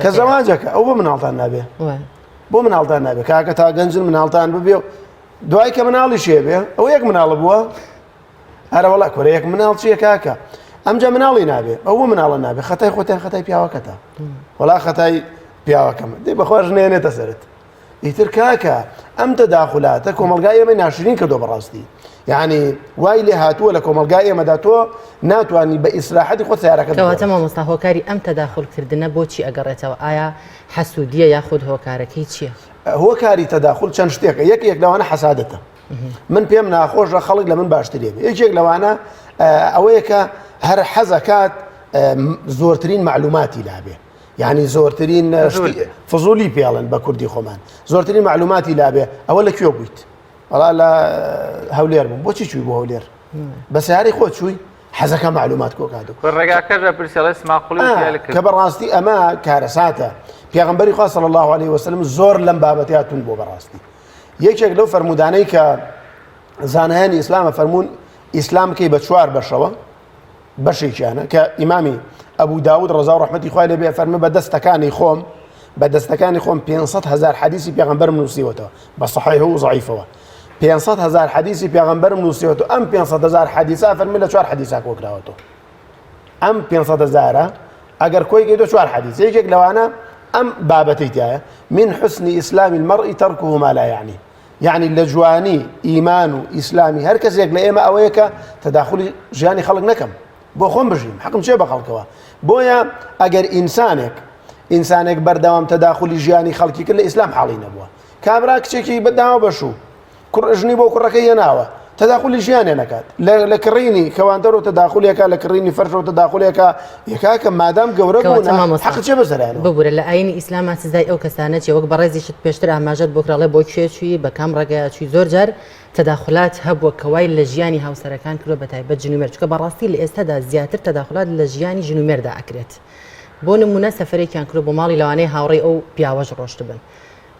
Speaker 21: کە زەواجەکە ئەو بۆ مناڵتان نابێ بۆ مناڵتان نابێ کاکە تا گەنجن مناڵتان ببێ و دوای کە مناڵی شێ بێ ئەو یەک مناڵە بووە ئەرە وەڵا کورە یەک مناڵ چییە کاکە ئەمجا مناڵی نابێ ئەو بۆ مناڵە نابێ خەتای خۆتیان خەتای پیاوەکەتە وەڵا خەتای پیاوەکەمە دەی بەخۆش نێنێتە سەرت ئیتر کاکە ئەم تەداخلاتە کۆمەلگای ئێمە ناشرین کردو بەڕاستی یعنی وای لێ هاتووە لە کۆمەلگای ئێمەدا تۆ ناتوانانی بە ئیسراحەتی خۆت سیارەکە
Speaker 1: کەواتە مامۆستا هۆکاری ئەم تەداخلکردنە بۆچی ئەگەڕێتەوە ئایا حەسوودیە یاخود هۆکارەکەی چییە؟
Speaker 21: هۆکاری تەداخل چەند شتێکە یەک یەک لەوانە حەسادەتە من پێم ناخۆشە خەڵک لە من باشترێ بێ یەکێک لەوانە ئەوەیە کە هەر حەزەکات زۆرترین معلوماتی لابێ یعنی زۆرترین فزولی پێڵن بە کوردی خۆمان زۆرترین معلوماتی لابێ ئەوە لە کوێ بوویت وەڵا لە هەولێر بووم بۆچی چووی بۆ هەولێر بە سیارەی خۆ چووی حەزەکە معلومات کۆکات
Speaker 2: ڕێگاکەش پرسیڵێ سماقولی
Speaker 21: کە بەڕاستی ئەمە کارەساتە پێغمبەری خوا صلی الله عليه وسلم زۆر لەم بابەتیا تون بۆ بەڕاستی یەکێک لەو فەرموودانەی کە زانایانی ئیسلامە فەرمونون ئیسلام بکەی بە چوار بەشەوە بەشێکیانە کە ئیمامی ئەبوو داود ڕەزا و ڕەحمەتی خوای لێ بێ فەرمووی بە دەستەکانی خۆم بە دەستەکانی خۆم 500 هزار حەدیسی پێغەمبەرم نووسیوەتەوە بە صحیح و ضعیفەوە 500 هزار حەدیسی پێغەمبەرم نووسیوەتەوە ئەم 500 هزار حەدیسە فەرمووی لە چوار حەدیسا کۆکراوەتەوە ئەم 500 هزارە ئەگەر کۆی کەیتەوە چوار حەدیث یەکێک لەوانە ئەم بابەتەی تایە من حسن ئیسلام المرء ترکه ما لا یعنی یعنی لە جوانی ئیمان و ئیسلامی هەر کەسێک لە ئێمە ئەوەیە کە تەداخلی ژیانی خەڵک نەکەم بۆ خۆم بژیم حەقم چێ بە خەڵکەوە بۆیە ئەگەر ئینسانێک ئینسانێک بەردەوام تەداخلی ژیانی خەڵکی کرد لە ئیسلام حاڵی نەبووە کابرا کچێکی بەداوە بەشوو کوڕ ژنی بۆ کوڕەکەی هێناوە تەداخلی ژیانێ نەکات لە کڕینی کەوانتەر و تەداخلێکە لە کڕینی فەرش و تەداخلێکە یەکاکە مادام گەورە بوون حەق چێ بەسەرانەوە
Speaker 1: ببورە لە ئاینی ئیسلاما سزای ئەو کەسانە چیە وەک بەڕێزیشت پێشتر ئاماژەت بۆ کرا ئەڵێ بۆ کوێ چووی بە کام ڕێگەیا چووی زۆر جار تەداخلات هەبووە کە وای لە ژیانی هاوسەرەکان کردووە بە تایبەت ژن و مێرد چونکە بەڕاستی لە ئێستادا زیاتر تەداخلات لە ژیانی ژن و مێردا ئەکرێت بۆ نمونە سەفەرێکیان کردووە بۆ ماڵی لەوانەیە هاوڕێی ئەو پیاوەش ڕۆشتبن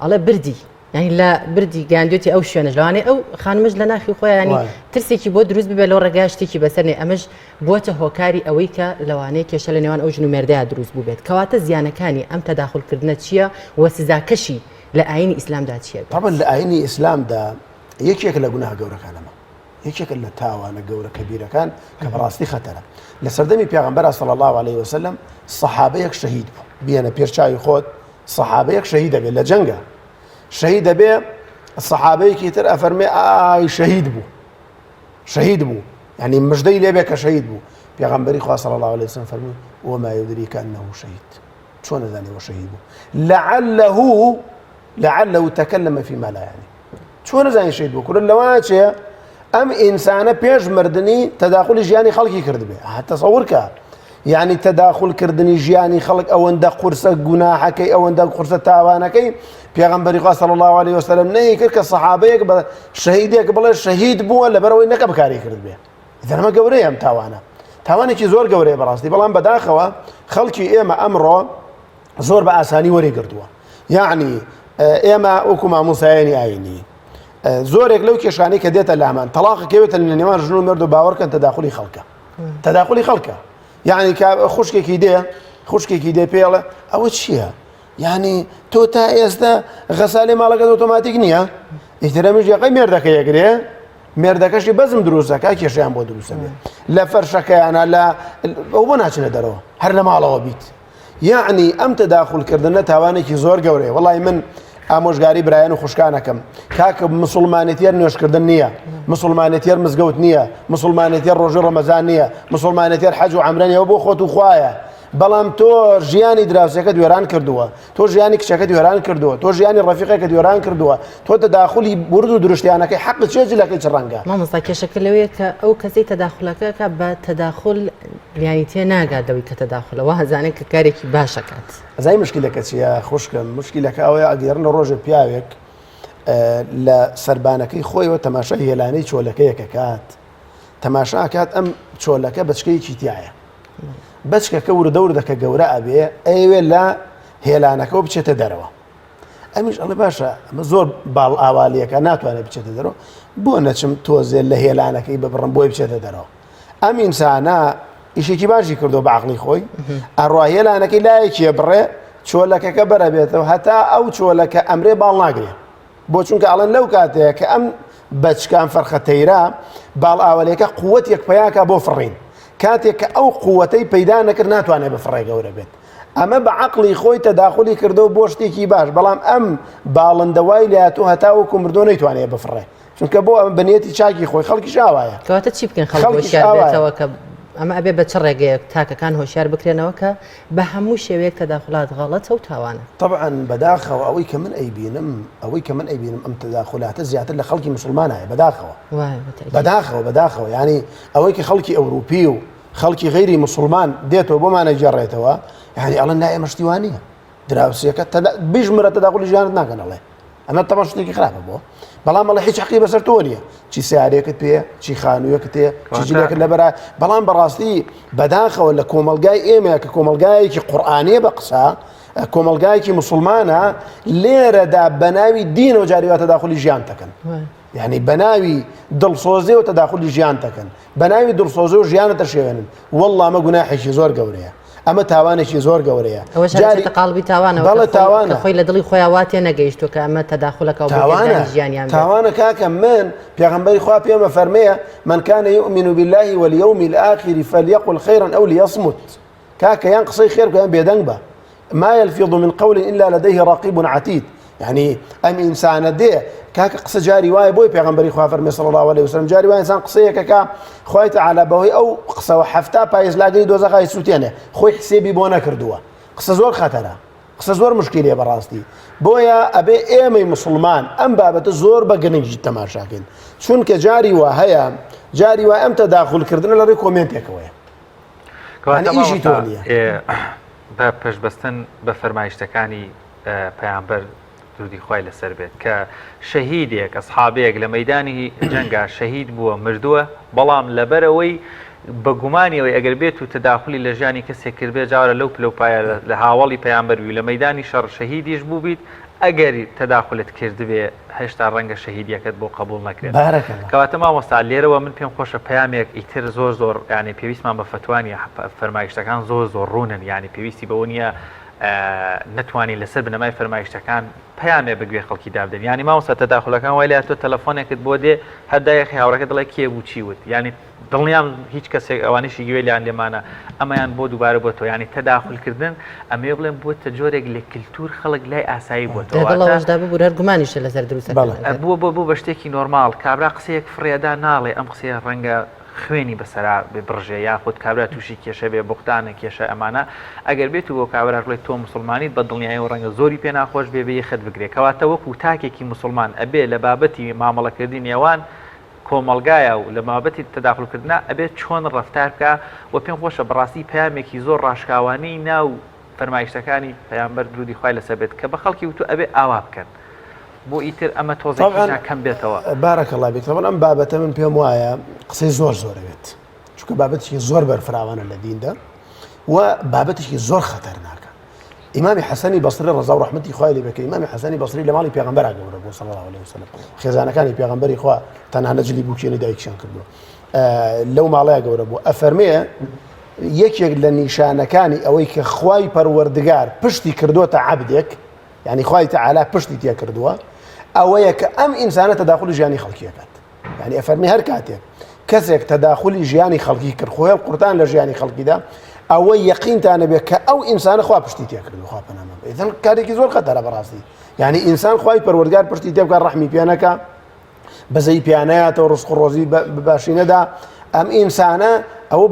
Speaker 1: ئەڵێ بردی یانی لە بردی گەیاندوێتی ئەو شوێنەش لەوانەیە ئەو خانمەش لە ناخی خۆیانی ترسێکی بۆ دروست ببێت لەو ڕێگای شتێکی بەسەر نێ ئەمەش بووەتە هۆکاری ئەوەی کە لەوانەیە کێشە لە نێوان ئەو ژن و مێردەیا دروست بووبێت کەواتە زیانەکانی ئەم تەداخلکردنە چییە و سزاکەشی لە ئاینی ئیسلامدا چییە
Speaker 21: طبعا لە ئاینی ئیسلامدا یەکێک لە گوناه گەورەکانەمە یەکێکە لە تاوانە گەورە کەبیرەکان کە بەڕاستی خەتەرە لە سەردەمی پێغەمبەر صلی الله علیه وسلم سەحابەیەک شەهید بوو بیەنە پێش چاوی خۆت سەحابەیەک شەهید دەبێت لە جەنگە شەهید دەبێ سەحابەیەکی تر ئەفەرمێ ئای شەهید بوو شەهید بوو یعنی مژدەی لێبێ کە شەهید بوو پێغەمبەری خوا صلی الله علیه وسلم فەرمووی وما يدريك انه شهید چۆن ئەزانی ئەوە شەهید بوو لعله لعله تكلم فيما لا يعني چۆن ئەزانی شەهید بوو کورە لەوە چێ ئەم ئینسانە پێش مردنی تەداخلی ژیانی خەڵکی کردبێ تەسەور کە یعنی تەداخل کردنی ژیانی خەڵک ئەوەندە قورسە گوناحەکەی ئەوەندە قورسە تاوانەکەی پێغەمبەری خوا صلی الله علیه وسلم نەی کرد کە سەحابەیەک بە شەهیدێک بڵێ شەهید بووە لەبەرەوەی نەکە بکاری کرد بێ ئەمە گەورەیە ئەم تاوانە تاوانێکی زۆر گەورەیە بەڕاستی بەڵام بەداخەوە خەڵکی ئێمە ئەمڕۆ زۆر بە ئاسانی وەری گردووە یعنی ئێمە وەکو مامۆسایانی ئاینی زۆرێک لەو کێشانەی کە دێتە لامان تەلاقەکەوێتە لە نێوان ژن و مێرد و باوەڕکەن تەداخلی خەڵکە تەداخلی خەڵکە یعنی کە خوشکێکی دێ خوشکێکی دێ پێڵە ئەوە چییە؟ یعنی تۆ تا ئێستا غەسالێ ماڵەکەت ئۆتۆماتیک نییە ئیترەمیش یەقەی مێردەکە یەگرێ مێردەکەشی بەزم دروستەکە کێشیان بۆ دروستە بێت لە فەرشەکەیانە لە ئەو بۆ ناچنە دەرەوە هەر لە ماڵەوە بیت یەعنی ئەم تەداخول کردنە تاوانێکی زۆر گەورەیە وەڵی من ئامۆژگاری برایان و خوشکانەکەم کاکە مسلمانێتیەر نوێشکردن نییە مسلمانێتیەر مزگەوت نییە مسلمانێتیەر ڕۆژی ڕەمەزان نییە مسلمانێتیەر حەج و عەمرە نییە بۆ خۆت و خوایە. بەڵام تۆ ژیانی دراوسێکەت وێران کردووە تۆ ژیانی کچەکەت وێران کردووە تۆ ژیانی ڕەفیقێکت وێران کردووە تۆ تەداخلی ورد و درشتیانەکەی حەقت چیە جلەکەی چ ڕەنگە؟
Speaker 1: مامۆستا کێشەکە لەوەیە کە ئەو کەسەی تەداخلەکە ئەکا بە تەداخل یانی تێ ناگات لەوەی کە تەداخلە وا ئەزانێت کە کارێکی باش ئەکات.
Speaker 21: ئەزانی مشکلەکە چییە خوشکم مشکلەکە ئەوەیە ئەگەرنە ڕۆژێ پیاوێک لە سەربانەکەی خۆیەوە تەماشای هێلانەی چۆلەکەیەک ئەکات تەماشا ئەکات ئەم چۆلەکە بەچکەیەکی تایە بەچکەکە وردە وردە کە گەورە ئەبێ ئەیەوێ لە هێلانەکەەوە بچێتە دەرەوە ئەمیش ئەڵێ باشە ئەمە زۆر باڵ ئاوالیەکە ناتوانێت بچێتە دەرەوە بۆ نەچم تۆزێ لە هێلانەکەی ببڕم بۆی بچێتە دەرەوە ئەم ئینسانە ئیشێکی باشی کردو بە عقلی خۆی ئەڕوا هێلانەکەی لایەکیە بڕێ چۆلەکەکە بەرەبێتەوە هەتا ئەو چۆلەکە ئەمرێ باڵ ناگرێ بۆ چونکە ئەڵێن لەو کاتەیە کە ئەم بەچکە ئەم فەرخە تەیرە باڵ ئاوەلێکە قوتێک پیاکە بۆ فڕین کاتێک کە ئەو قوتەی پەیدا نەکرد ناتوانێت بفڕێ گەورە بێت ئەمە بە عقلی خۆی تەداخلی کردەوە بۆ شتێکی باش بەڵام ئەم باڵندەوای لاتۆ هەتاوەکو مردۆ نەیتوانێت بفڕێ چونکە بۆ ئەمە بەنیەتی چاکی خۆی خەڵکیش ئاوایە.
Speaker 1: کەواتە چی بکەین خەڵک هۆشیار بێتەوە کە ئەمە ئەبێ بە چ ڕێگەیەک تاکەکان هۆشیار بکرێنەوە کە بە هەموو شێوەیەک تەداخولات غەڵەتە و تاوانە؟
Speaker 21: تەبعەن بەداخەوە ئەوەی کە من ئەیبینم ئەوەی کە من ئەیبینم ئەم تەداخولاتە زیاتر لە خەڵکی موسڵمانایە بەداخەوە بەداخەوە بەداخەوە یانی ئەوەی کە خەڵکی ئەوروپی و خەڵکی غەیری موسڵمان دێتەوە بۆمان ئەگێڕێتەوە یانی ئەڵێن لا ئێمە شتی وا نییە دراوسێکە بیژمرە تەداخلی ژیانت ناکەن ئەڵێ ئەمە تەمان شتێکی خراپە بۆ بەڵام ئەڵێ هیچ حەقی بەسەر تۆ نییە چی سیارێکت پێ چی خانوویەکت پێ چی جلێکت لەبەرە بەڵام بەڕاستی بەداخەوە لە کۆمەلگای ئێمە کە کۆمەلگایەکی قورئانیە بە قسە کۆمەلگایەکی مسلمانە لێرەدا بەناوی دینەوە جاری واتە داخلی ژیان دەکەن یعنی بەناوی دڵسۆزیەوە تەداخلی ژیان دەکەن بەناوی دڵسۆزی و ژیانت دەشێوێنن والله ئەمە گوناحێکی زۆر گەورەیە ئەمە تاوانێکی زۆر گەورەیە
Speaker 1: ئەوەش هەر دەچێتە قاڵبی تاوانەوە
Speaker 21: بەڵێ
Speaker 1: کە خۆی
Speaker 21: تاوانە
Speaker 1: کە خۆی لە دڵی خۆیا وا تێنەگەیشتووە کە ئەمە تەداخولەکە و بۆ
Speaker 21: تاوانە
Speaker 1: تێکدانی ژیانیان بێت.
Speaker 21: تاوانە کاکە من پێغەمبەری خوا پێمە فەرمێ من كان يؤمن بالله واليوم الآخر فليقل خيرا أو ليصمت کاکە یان قسەی خێر بکە یان بێدەنگ بە ما يلفظ من قول إلا لديه رقيب عتيد یعنی ئەم ئینسانە دێ کاکە قسە جاری وایە بۆی پێغەمبەری خوا فەرمی صلی الله علیه وسلم جاری وایە ئینسان قسەیەکەکە خوای تعالی بەهۆی ئەو قسەوە حەفتا پایز لاگری دۆزەخای سووتێنێ خۆی حسێبی بۆ نەکردووە قسە زۆر خەتەرە قسە زۆر مشکلەیە بەڕاستی بۆیە ئەبێ ئێمەی مسلمان ئەم بابەتە زۆر بە گرنگی تەماشاکەین چونکە جاری وا هەیە جاری وا ئەم تەداخلکردنە لە ڕێی کۆمێنتێکەوەیە
Speaker 2: کەواتە
Speaker 21: یعنی ئیشی تۆ
Speaker 2: مامۆستا
Speaker 21: نییە.
Speaker 2: بە پشتبەستن بە فەرمایشتەکانی پەیامبەر درودی خوای لەسەر بێت کە شەهیدێک ئەسحابەیەک لە مەدانی جەنگا شەهید بووە مردووە بەڵام لەبەرەوەی بە گومانیەوەی ئەگەر بێت و تەداخلی لە ژیانی کەسێک کردبێ جارە لەو پلە و پایە لە هاوەڵی پەیامبەر بی و لە مەدانی شەڕ شەهیدیش بووبیت ئەگەر تەداخلت کردبێ هێشتا ڕەنگە شەهیدیەکەت بۆ قبوڵ نەکرێت.
Speaker 21: بارک اللە.
Speaker 2: کەواتە مامۆستا لێرەوە من پێم خۆشە پەیامێک ئیتر زۆر زۆر یانی پێویستمان بە فەتوا نیە فەرمایشتەکان زۆر زۆر ڕوونن یانی پێویستی بەوە نیە نەتوانین لەسەر بنەمای فەرمایشتەکان پەیامێ بە گوێ خەڵکی دابدەین یانی مامۆستا تەداخلەکان وای لێ تۆ تەلەفۆنێکت بۆ دێ هەر دایەخی هاوڕێکە دەڵێ کێ بوو چی وت یانی دڵنیام هیچ کەسێک ئەوانەشی گوێ لیان لێمانە ئەمەیان بۆ دووبارە بۆتەوە یانی تەداخول کردن ئەمەوێ بڵێم بۆتە جۆرێک لە کلتور خەڵک لای ئاسایی بۆتەوە
Speaker 1: لەگەڵ ئەوەشدا ببورە هەر گومانیشە لەسەر دروستەکردن
Speaker 2: بووە بۆ بوو بە شتێکی نۆرماڵ کابرا قسەیەک فڕێدا ناڵێ ئەم قسەیە ڕەنگە خوێنی بەسەرا بڕژێ یاخود کابرا تووشی کێشە بێ بوختانە کێشە ئەمانە ئەگەر بێت و بۆ کابراش بڵێ تۆ مسلمانیت بە دڵنیایەوە ڕەنگە زۆری پێ ناخۆش بێ بێ یەخت بگرێ کەواتە وەکو تاکێکی مسلمان ئەبێ لە بابەتی مامەڵەکردنی نێوان کۆمەڵگایە و لە بابەتی تەداخول کردنا ئەبێت چۆن ڕەفتار بکا و پێم خۆشە بەڕاستی پەیامێکی زۆر ڕاشکاوانەی ناو فەرمایشتەکانی پەیامبەر درودی خوای لەسەر بێت کە بە خەڵکی وتوو ئەبێ ئاوا بکەن بۆ ئیتر ئەمە تۆزێکیش
Speaker 21: طبعا
Speaker 2: نا کەم بێتەوە.
Speaker 21: بارک اللە فیک طبعا ئەم بابەتە من پێم وایە قسەی زۆر زۆر ئەوێت چونکە بابەتێکی زۆر بەرفراوانە لە دیندا و بابەتێکی زۆر خەتەرناکە ئیمامی حەسەنی بەسری ڕەزا و ڕەحمەتی خوای لێ بێت کە ئیمامی حەسەنی بەسری لە ماڵی پێغەمبەرا گەورە بوو صلی الله علیه وسلم خێزانەکانی پێغەمبەری خوا تەنها جلی بووکێنی دایکیان کردووە لەو ماڵەیە گەورە بوو ئەفەرمێ یەکێک لە نیشانەکانی ئەوەی کە خوای پەروەردگار پشتی کردوتە عەبدێک یعنی خوای تەعالا پشتی تێ کردووە ئەوەیە کە ئەم ئینسانە تەداخلی ژیانی خەڵکیەکات یعنی ئەفەرمی هەر کاتێک کەسێک تەداخلی ژیانی خەڵکی کرد خۆێڵ قورتان لە ژیانی خەڵکیدا ئەوە یەقینتانە بێت کە ئەو ئینسانە خوا پشتی تێکرد خوا پەنامان بێت ئیتر کارێکی زۆر خەتەرە بەڕاستی یعنی ئینسان خوای پەروەردگار پشتی تێ بکات ڕەحمی پێ نەکا بەزەی پیانایەتەوە ڕزق و ڕۆزی باشی نەدا ئەم ئینسانە. ئەوە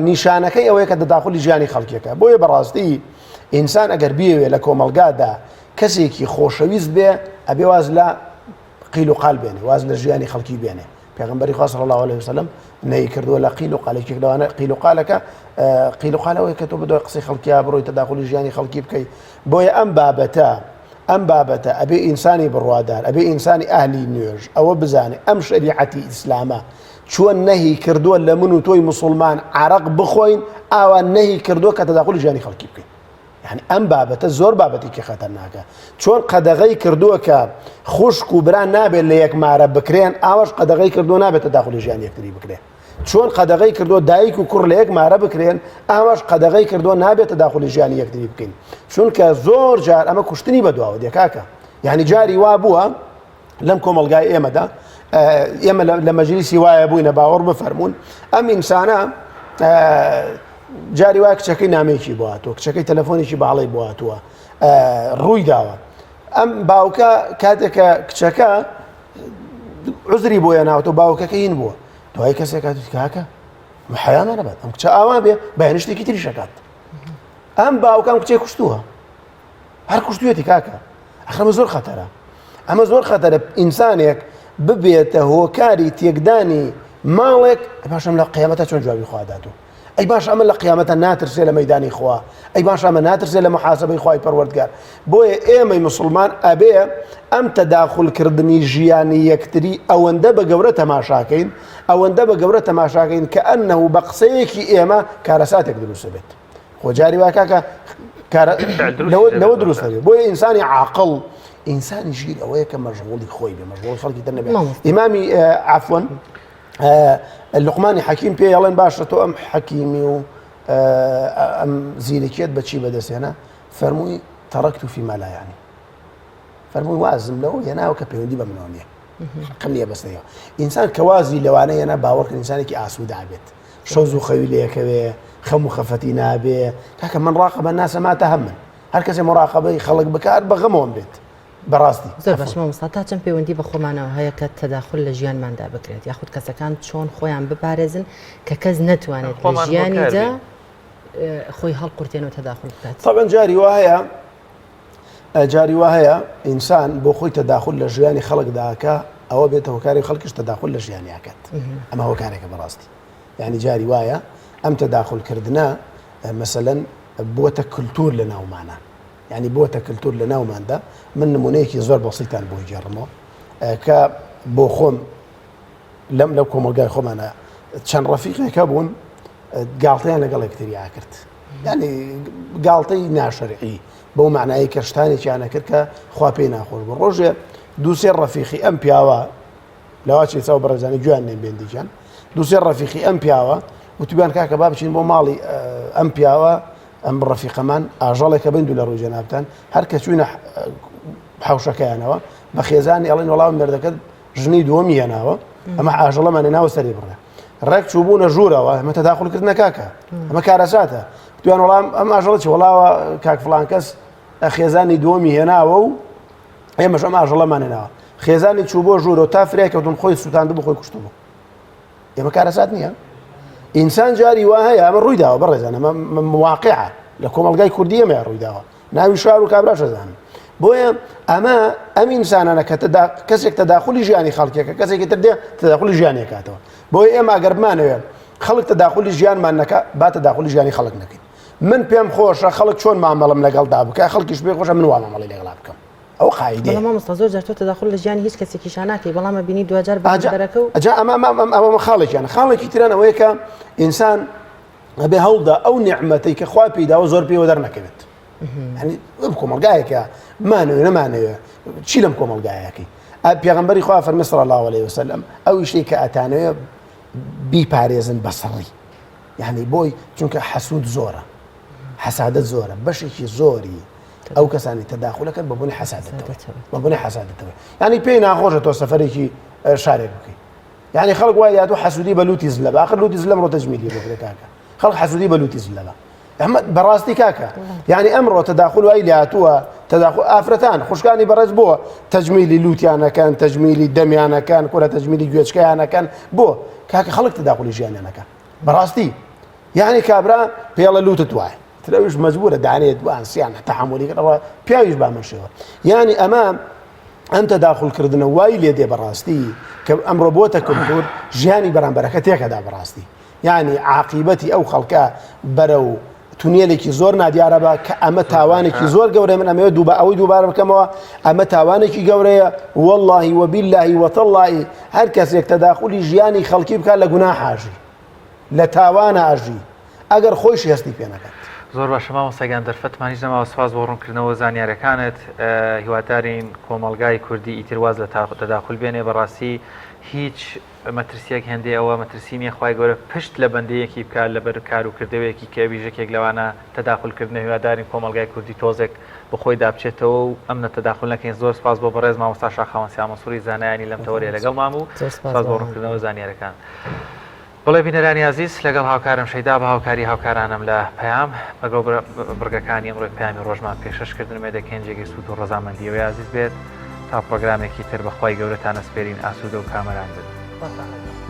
Speaker 21: نیشانەکەی ئەوەیە کە تەداخلی ژیانی خەڵکیەکە بۆیە بەڕاستی ئینسان ئەگەر بیەوێ لە کۆمەڵگادا کەسێکی خۆشەویست بێ ئەبێ واز لە قیل و قال بێنێ واز لە ژیانی خەڵکی بێنێ پێغمبەری خوا صلی الله علیه وسلم نەی کردووە لە قیل و قالێکێک لەوانە قیل و قالەکە قیل و قالەوەی کە تۆ بەدوای قسەی خەڵکیا بڕۆی تەداخلی ژیانی خەڵکی بکەی بۆیە ئەم بابەتە ئەم بابەتە ئەبێ ئینسانی بڕوادار ئەبێ ئینسانی ئەهلی نوێژ ئەوە بزانێ ئەم شەریعەتی ئیسلامە چۆن نەهی کردووە لە من و تۆی مسلمان عرق بخۆین ئاوا نەهی کردووە کە تەداخلی ژیانی خەڵکی بکەین یعنی ئەم بابەتە زۆر بابەتێکی خەتەرناکە چۆن قەدەغەی کردووە کە خوشک و برا نابێت لە یەک مارە بکرێن ئاوەش قەدەغەی کردووە نابێت تەداخلی ژیان یەکتری بکرێن چۆن قەدەغەی کردووە دایک و کوڕ لە یەک مارە بکرێن ئاواش قەدەغەی کردووە نابێت تەداخلی ژیانی یەکتری بکەین چونکە زۆر جار ئەمە کوشتنی بەدواوە دێ کاکە یعنی جاری وا بووە لەم کۆمەلگای ئێمەدا ئێمە لە مەجلیسی وایە بووینە باوەڕ بفەرمونون ئەم ئینسانە جاری وایە کچەکەی نامێکی بۆ هاتووە کچەکەی تەلەفۆنێکی باڵی بۆ هاتووە ڕووی داوە ئەم باوکە کاتێکە کچەکە عزری بۆ هێناوەتەوە باوکەکە هین بووە دوای کەسێک هات کاکە حیانە نەبات ئەم کچە ئاوا بێ بەیانی شتێکی تریش ئەکات ئەم باوکە ئەم کچەی کوشتووە هەر کوشتویەتی کاکە ئەخەمە زۆر خەتەرە ئەمە زۆر خەتەرە ئینسانێک ببێتە هۆکاری تێکدانی ماڵێک باشم لە قیامەتە چۆن جوابی خوا داتوو ئەی باش ئەمە لە قیامەتە ناترسێ لە مەیدانی خوا ئەی باش ئەمە ناترسێ لە محاسبەی خوای پەروەردگار بۆیە ئێمەی مسلمان ئەبێ ئەم تەداخلکردنی ژیانی یەکتری ئەوەندە بە گەورە تەماشاکەین ئەوەندە بە گەورە تەماشاکەین کە ئەنه بە قسەیەکی ئێمە کارەساتێک دروست بێت خۆ جاری وا کاکە لەوە دروست دەبێت بۆیە ئینسانی عاقڵ ئینسانی ژیر ئەوەیە کە مەشغوڵی خۆی بێ مەشغوڵی خەڵکی تر نەبێت ئیمامی عەفوەن لوقمانی حەکیم پێی ئەڵێن باشە تۆ ئەم حەکیمی و ئەم زیرەکیت بەچی بەدەستێنە فەرمووی تەڕکت و فیما لا یعنی فەرمووی وازم لەوە هێناوە کە پەیوەندی بە منەوە نییە حەقم نییە بەسەرەوە ئینسان کە وازی لەوانە هێنا باوەڕکە ئینسانێکی ئاسوودە بێت شەو زوو خەوی لێکەوێ خەم و خەفەتی نابێ کاکە من ڕاقەبە ناسە ماتە هەم من هەر کەسێ مراقەبەی خەڵک بکات بە غەمەوەم بێت بەڕاستی.
Speaker 1: زۆر باش مامۆستا تا چەند پەیوەندی بە خۆمانەوە هەیە کە تەداخول لە ژیانماندا بکرێت یاخود کەسەکان چۆن خۆیان بپارێزن کە کەس نەتوانێت لە ژیانیدا خۆی هەڵقورتێن و تەداخول بکات؟
Speaker 21: طبعا جاری وا هەیە جاری وا هەیە ئینسان بۆ خۆی تەداخل لە ژیانی خەڵکداکە ئەوە بێتە هۆکاری خەڵکیش تەداخل لە ژیانیاکات ئەمە هۆکارێکە بەڕاستی یعنی جاری وایە ئەم تەداخلکردنە مەسەلەن بووەتە کللتور لە ناومانە یانی بۆتە کلتور لە ناوماندا من نمونەیەکی زۆر بەسیتان بۆ گێڕمەوە کە بۆ خۆم لەم لەو کۆمەلگای خۆمانە چەند ڕەفیقێک هەبوون گاڵتەیان لەگەڵ یەکتری ئاکرد یعنی گاڵتەی ناشەرعی بەو معنایی کە شتانێکیانە کرد کە خوا پێی ناخۆش بوو ڕۆژێ دووسێ ڕەفیقی ئەم پیاوە لەوا چێ چاو بەڕێزانی گویان نێن بێندیجان دووسێ ڕەفیقی ئەم پیاوە وتبیان کاکە با بچین بۆ ماڵی ئەم پیاوە ئەم ڕەفیقەمان ئاژەڵێکە بین دوو لە ڕووی جەنابتان هەر کە چوینە حوشەکەیانەوە بە خێزانی ئەڵێن وەڵام مێردەکەت ژنی دووەمی هێناوە ئەمە ئاژەڵەمان ناوە سەری بڕێ ڕێک چووبوونە ژوورەوە ئەمە تەداخلکردنە کاکە ئەمە کارەساتە دویان وەڵام ئەم ئاژەڵە چی وەڵاوە کاک فڵان کەس خێزانی دووەمی هێناوە و ئێمەش ئەم ئاژەڵەمان هێناوە خێزانی چوو بۆ ژوورەوە تا فرای کەوتن خۆی سووتاند بوو خۆی کوشتبوو ئێمە کارەسات نییە ئینسان جاری وا هەیە ئەمە ڕووی داوە بەڕێزان ئەمە واقعە لە کۆمەڵگای کوردی ئێمە ڕووی داوە ناوی شار و کابراش دەزانن بۆیە ئەمە ئەم ئینسانانە کە تەدا کەسێک تەداخلی ژیانی خەڵکێکە کەسێکی تر دێ تەداخلی ژیانی کاتەوە بۆیە ئێمە ئەگەر بمانەوێت خەڵک تەداخلی ژیانمان نەکا با تەداخلی ژیانی خەڵک نەکەین من پێم خۆشە خەڵک چۆن مامەڵم لەگەڵدا بکە خەڵکیش پێ خۆشە من وا مامەڵی لەگەڵا بکەم ئەو قاعیدەیە.
Speaker 1: بەڵام مامۆستا زۆر جار تۆ تەداخول لە ژیانی هیچ کەسێکیشا ناکەی بەڵام ئەبینی دواجار بەرامبەرەکە و
Speaker 21: ئەجا ئەمە ئەمە ئەمە خاڵێکیان خاڵێکی تران ئەوەیە کە ئینسان ئەبێ هەوڵدا ئەو نیعمەتەی کە خوا پێی داوە زۆر پێوە دەرنەکەوێت یعنی ئەم کۆمەڵگایەکە بمانەوێ نەمانەوێ چی لەم کۆمەڵگایەکەی پێغەمبەری خوا فەرمی صلی الله علیه وسلم ئەو شتێک کە ئەتانەوێ بیپارێزن بەسڕی یعنی بۆی چونکە حەسوود زۆرە حەسادەت زۆرە بەشێکی زۆری ئەو کەسانی تەداخولەکەن بە بۆنی حەسادەتەوە بە بۆنی حەسادەتەوە یعنی پێی ناخۆشە تۆ سەفەرێکی شارێک بکەیت یعنی خەڵک وای لاتو حەسوودی بە لوتی زلە باخر لوتی زلەم ڕۆ تەجمیلی بۆ کرێ کاکە خەڵک حەسوودی بە لوتی زلە بە ئەمە بەڕاستی کاکە یعنی ئەمڕۆ تەداخل وای لاتووە تەداخل ئافرەتان خوشکانی بەڕێز بۆ تەجمیلی لوتیانەکەن تەجمیلی دەمیانەکەن کورە تەجمیلی گوێچکەیانەکەن بۆ کاکە خەڵک تەداخلی ژیانیانەکە. بەڕاستی یعنی کابرا پێڵە لوتت وایە تر ئەویش مەجبورە دانێت دوان سیان تەحملی کردەوە پیاویش بامن شێوە یعنی ئەمە ئەم تەداخلکردنە وای لێ دێ بەڕاستی کە ئەمڕۆ بۆتە کولتور ژیانی بەرامبەرەکە تێکەدا بەڕاستی یعنی عاقیبەتی ئەو خەڵکە بەرەو تونێلێکی زۆر نادیارە بە کە ئەمە تاوانێکی زۆر گەورەیە من ئەمەوێت دووبە ئەوەی دووبارە بکەمەوە ئەمە تاوانێکی گەورەیە واللهی وباللهی وتەڵڵی هەر کەسێک تەداخلی ژیانی خەڵکی بکات لە گوناح ئاژی لە تاوان ئاژی ئەگەر خۆیشی هەستی پێ نەکات.
Speaker 2: زۆر باشە مامۆستا گیان دەرفەتمان هیچ نەماوە سوپاس بۆ ڕوونکردنەوە زانیارەکانت هیوادارین کۆمەڵگای کوردی ئیتر واز لە تەداخول بێنێ بەڕاستی هیچ مەترسیەک هێندەی ئەوە مەترسی نیە خوای گەورە پشت لە بەندەیەکی بکات لەبەر کار و کردەوەیەکی کە ئەویش یەکێک لەوانە تەداخول کردنە هیوادارین کۆمەڵگای کوردی تۆزێک بەخۆیدا بچێتەوە و ئەم نە تەداخول نەکەین زۆر سپاس بۆ بەڕێز مامۆستا شاخەوان سیامەنسوری زانایانی لەم تەوەرەیە لەگەڵمان بوو سپاس بۆ ڕوونکردنەوە زانیارەکان. بەڵێ بینەرانی ئازیز لەگەڵ هاوکارم شەیدا بە هاوکاری هاوکارانم لە پەیام بەگەڵ بڕگەکانی ئەمڕۆی پەیامی ڕۆژمان پێشکەش کردن ئومێد دەکەین جێگەی سوود و ڕەزامەندی ئێوەی ئازیز بێت تا پڕۆگرامێکی تر بە خوای گەورەتان ئەسپێرین ئاسوودە و کامەران بن.
Speaker 1: خواتان لەگەڵ.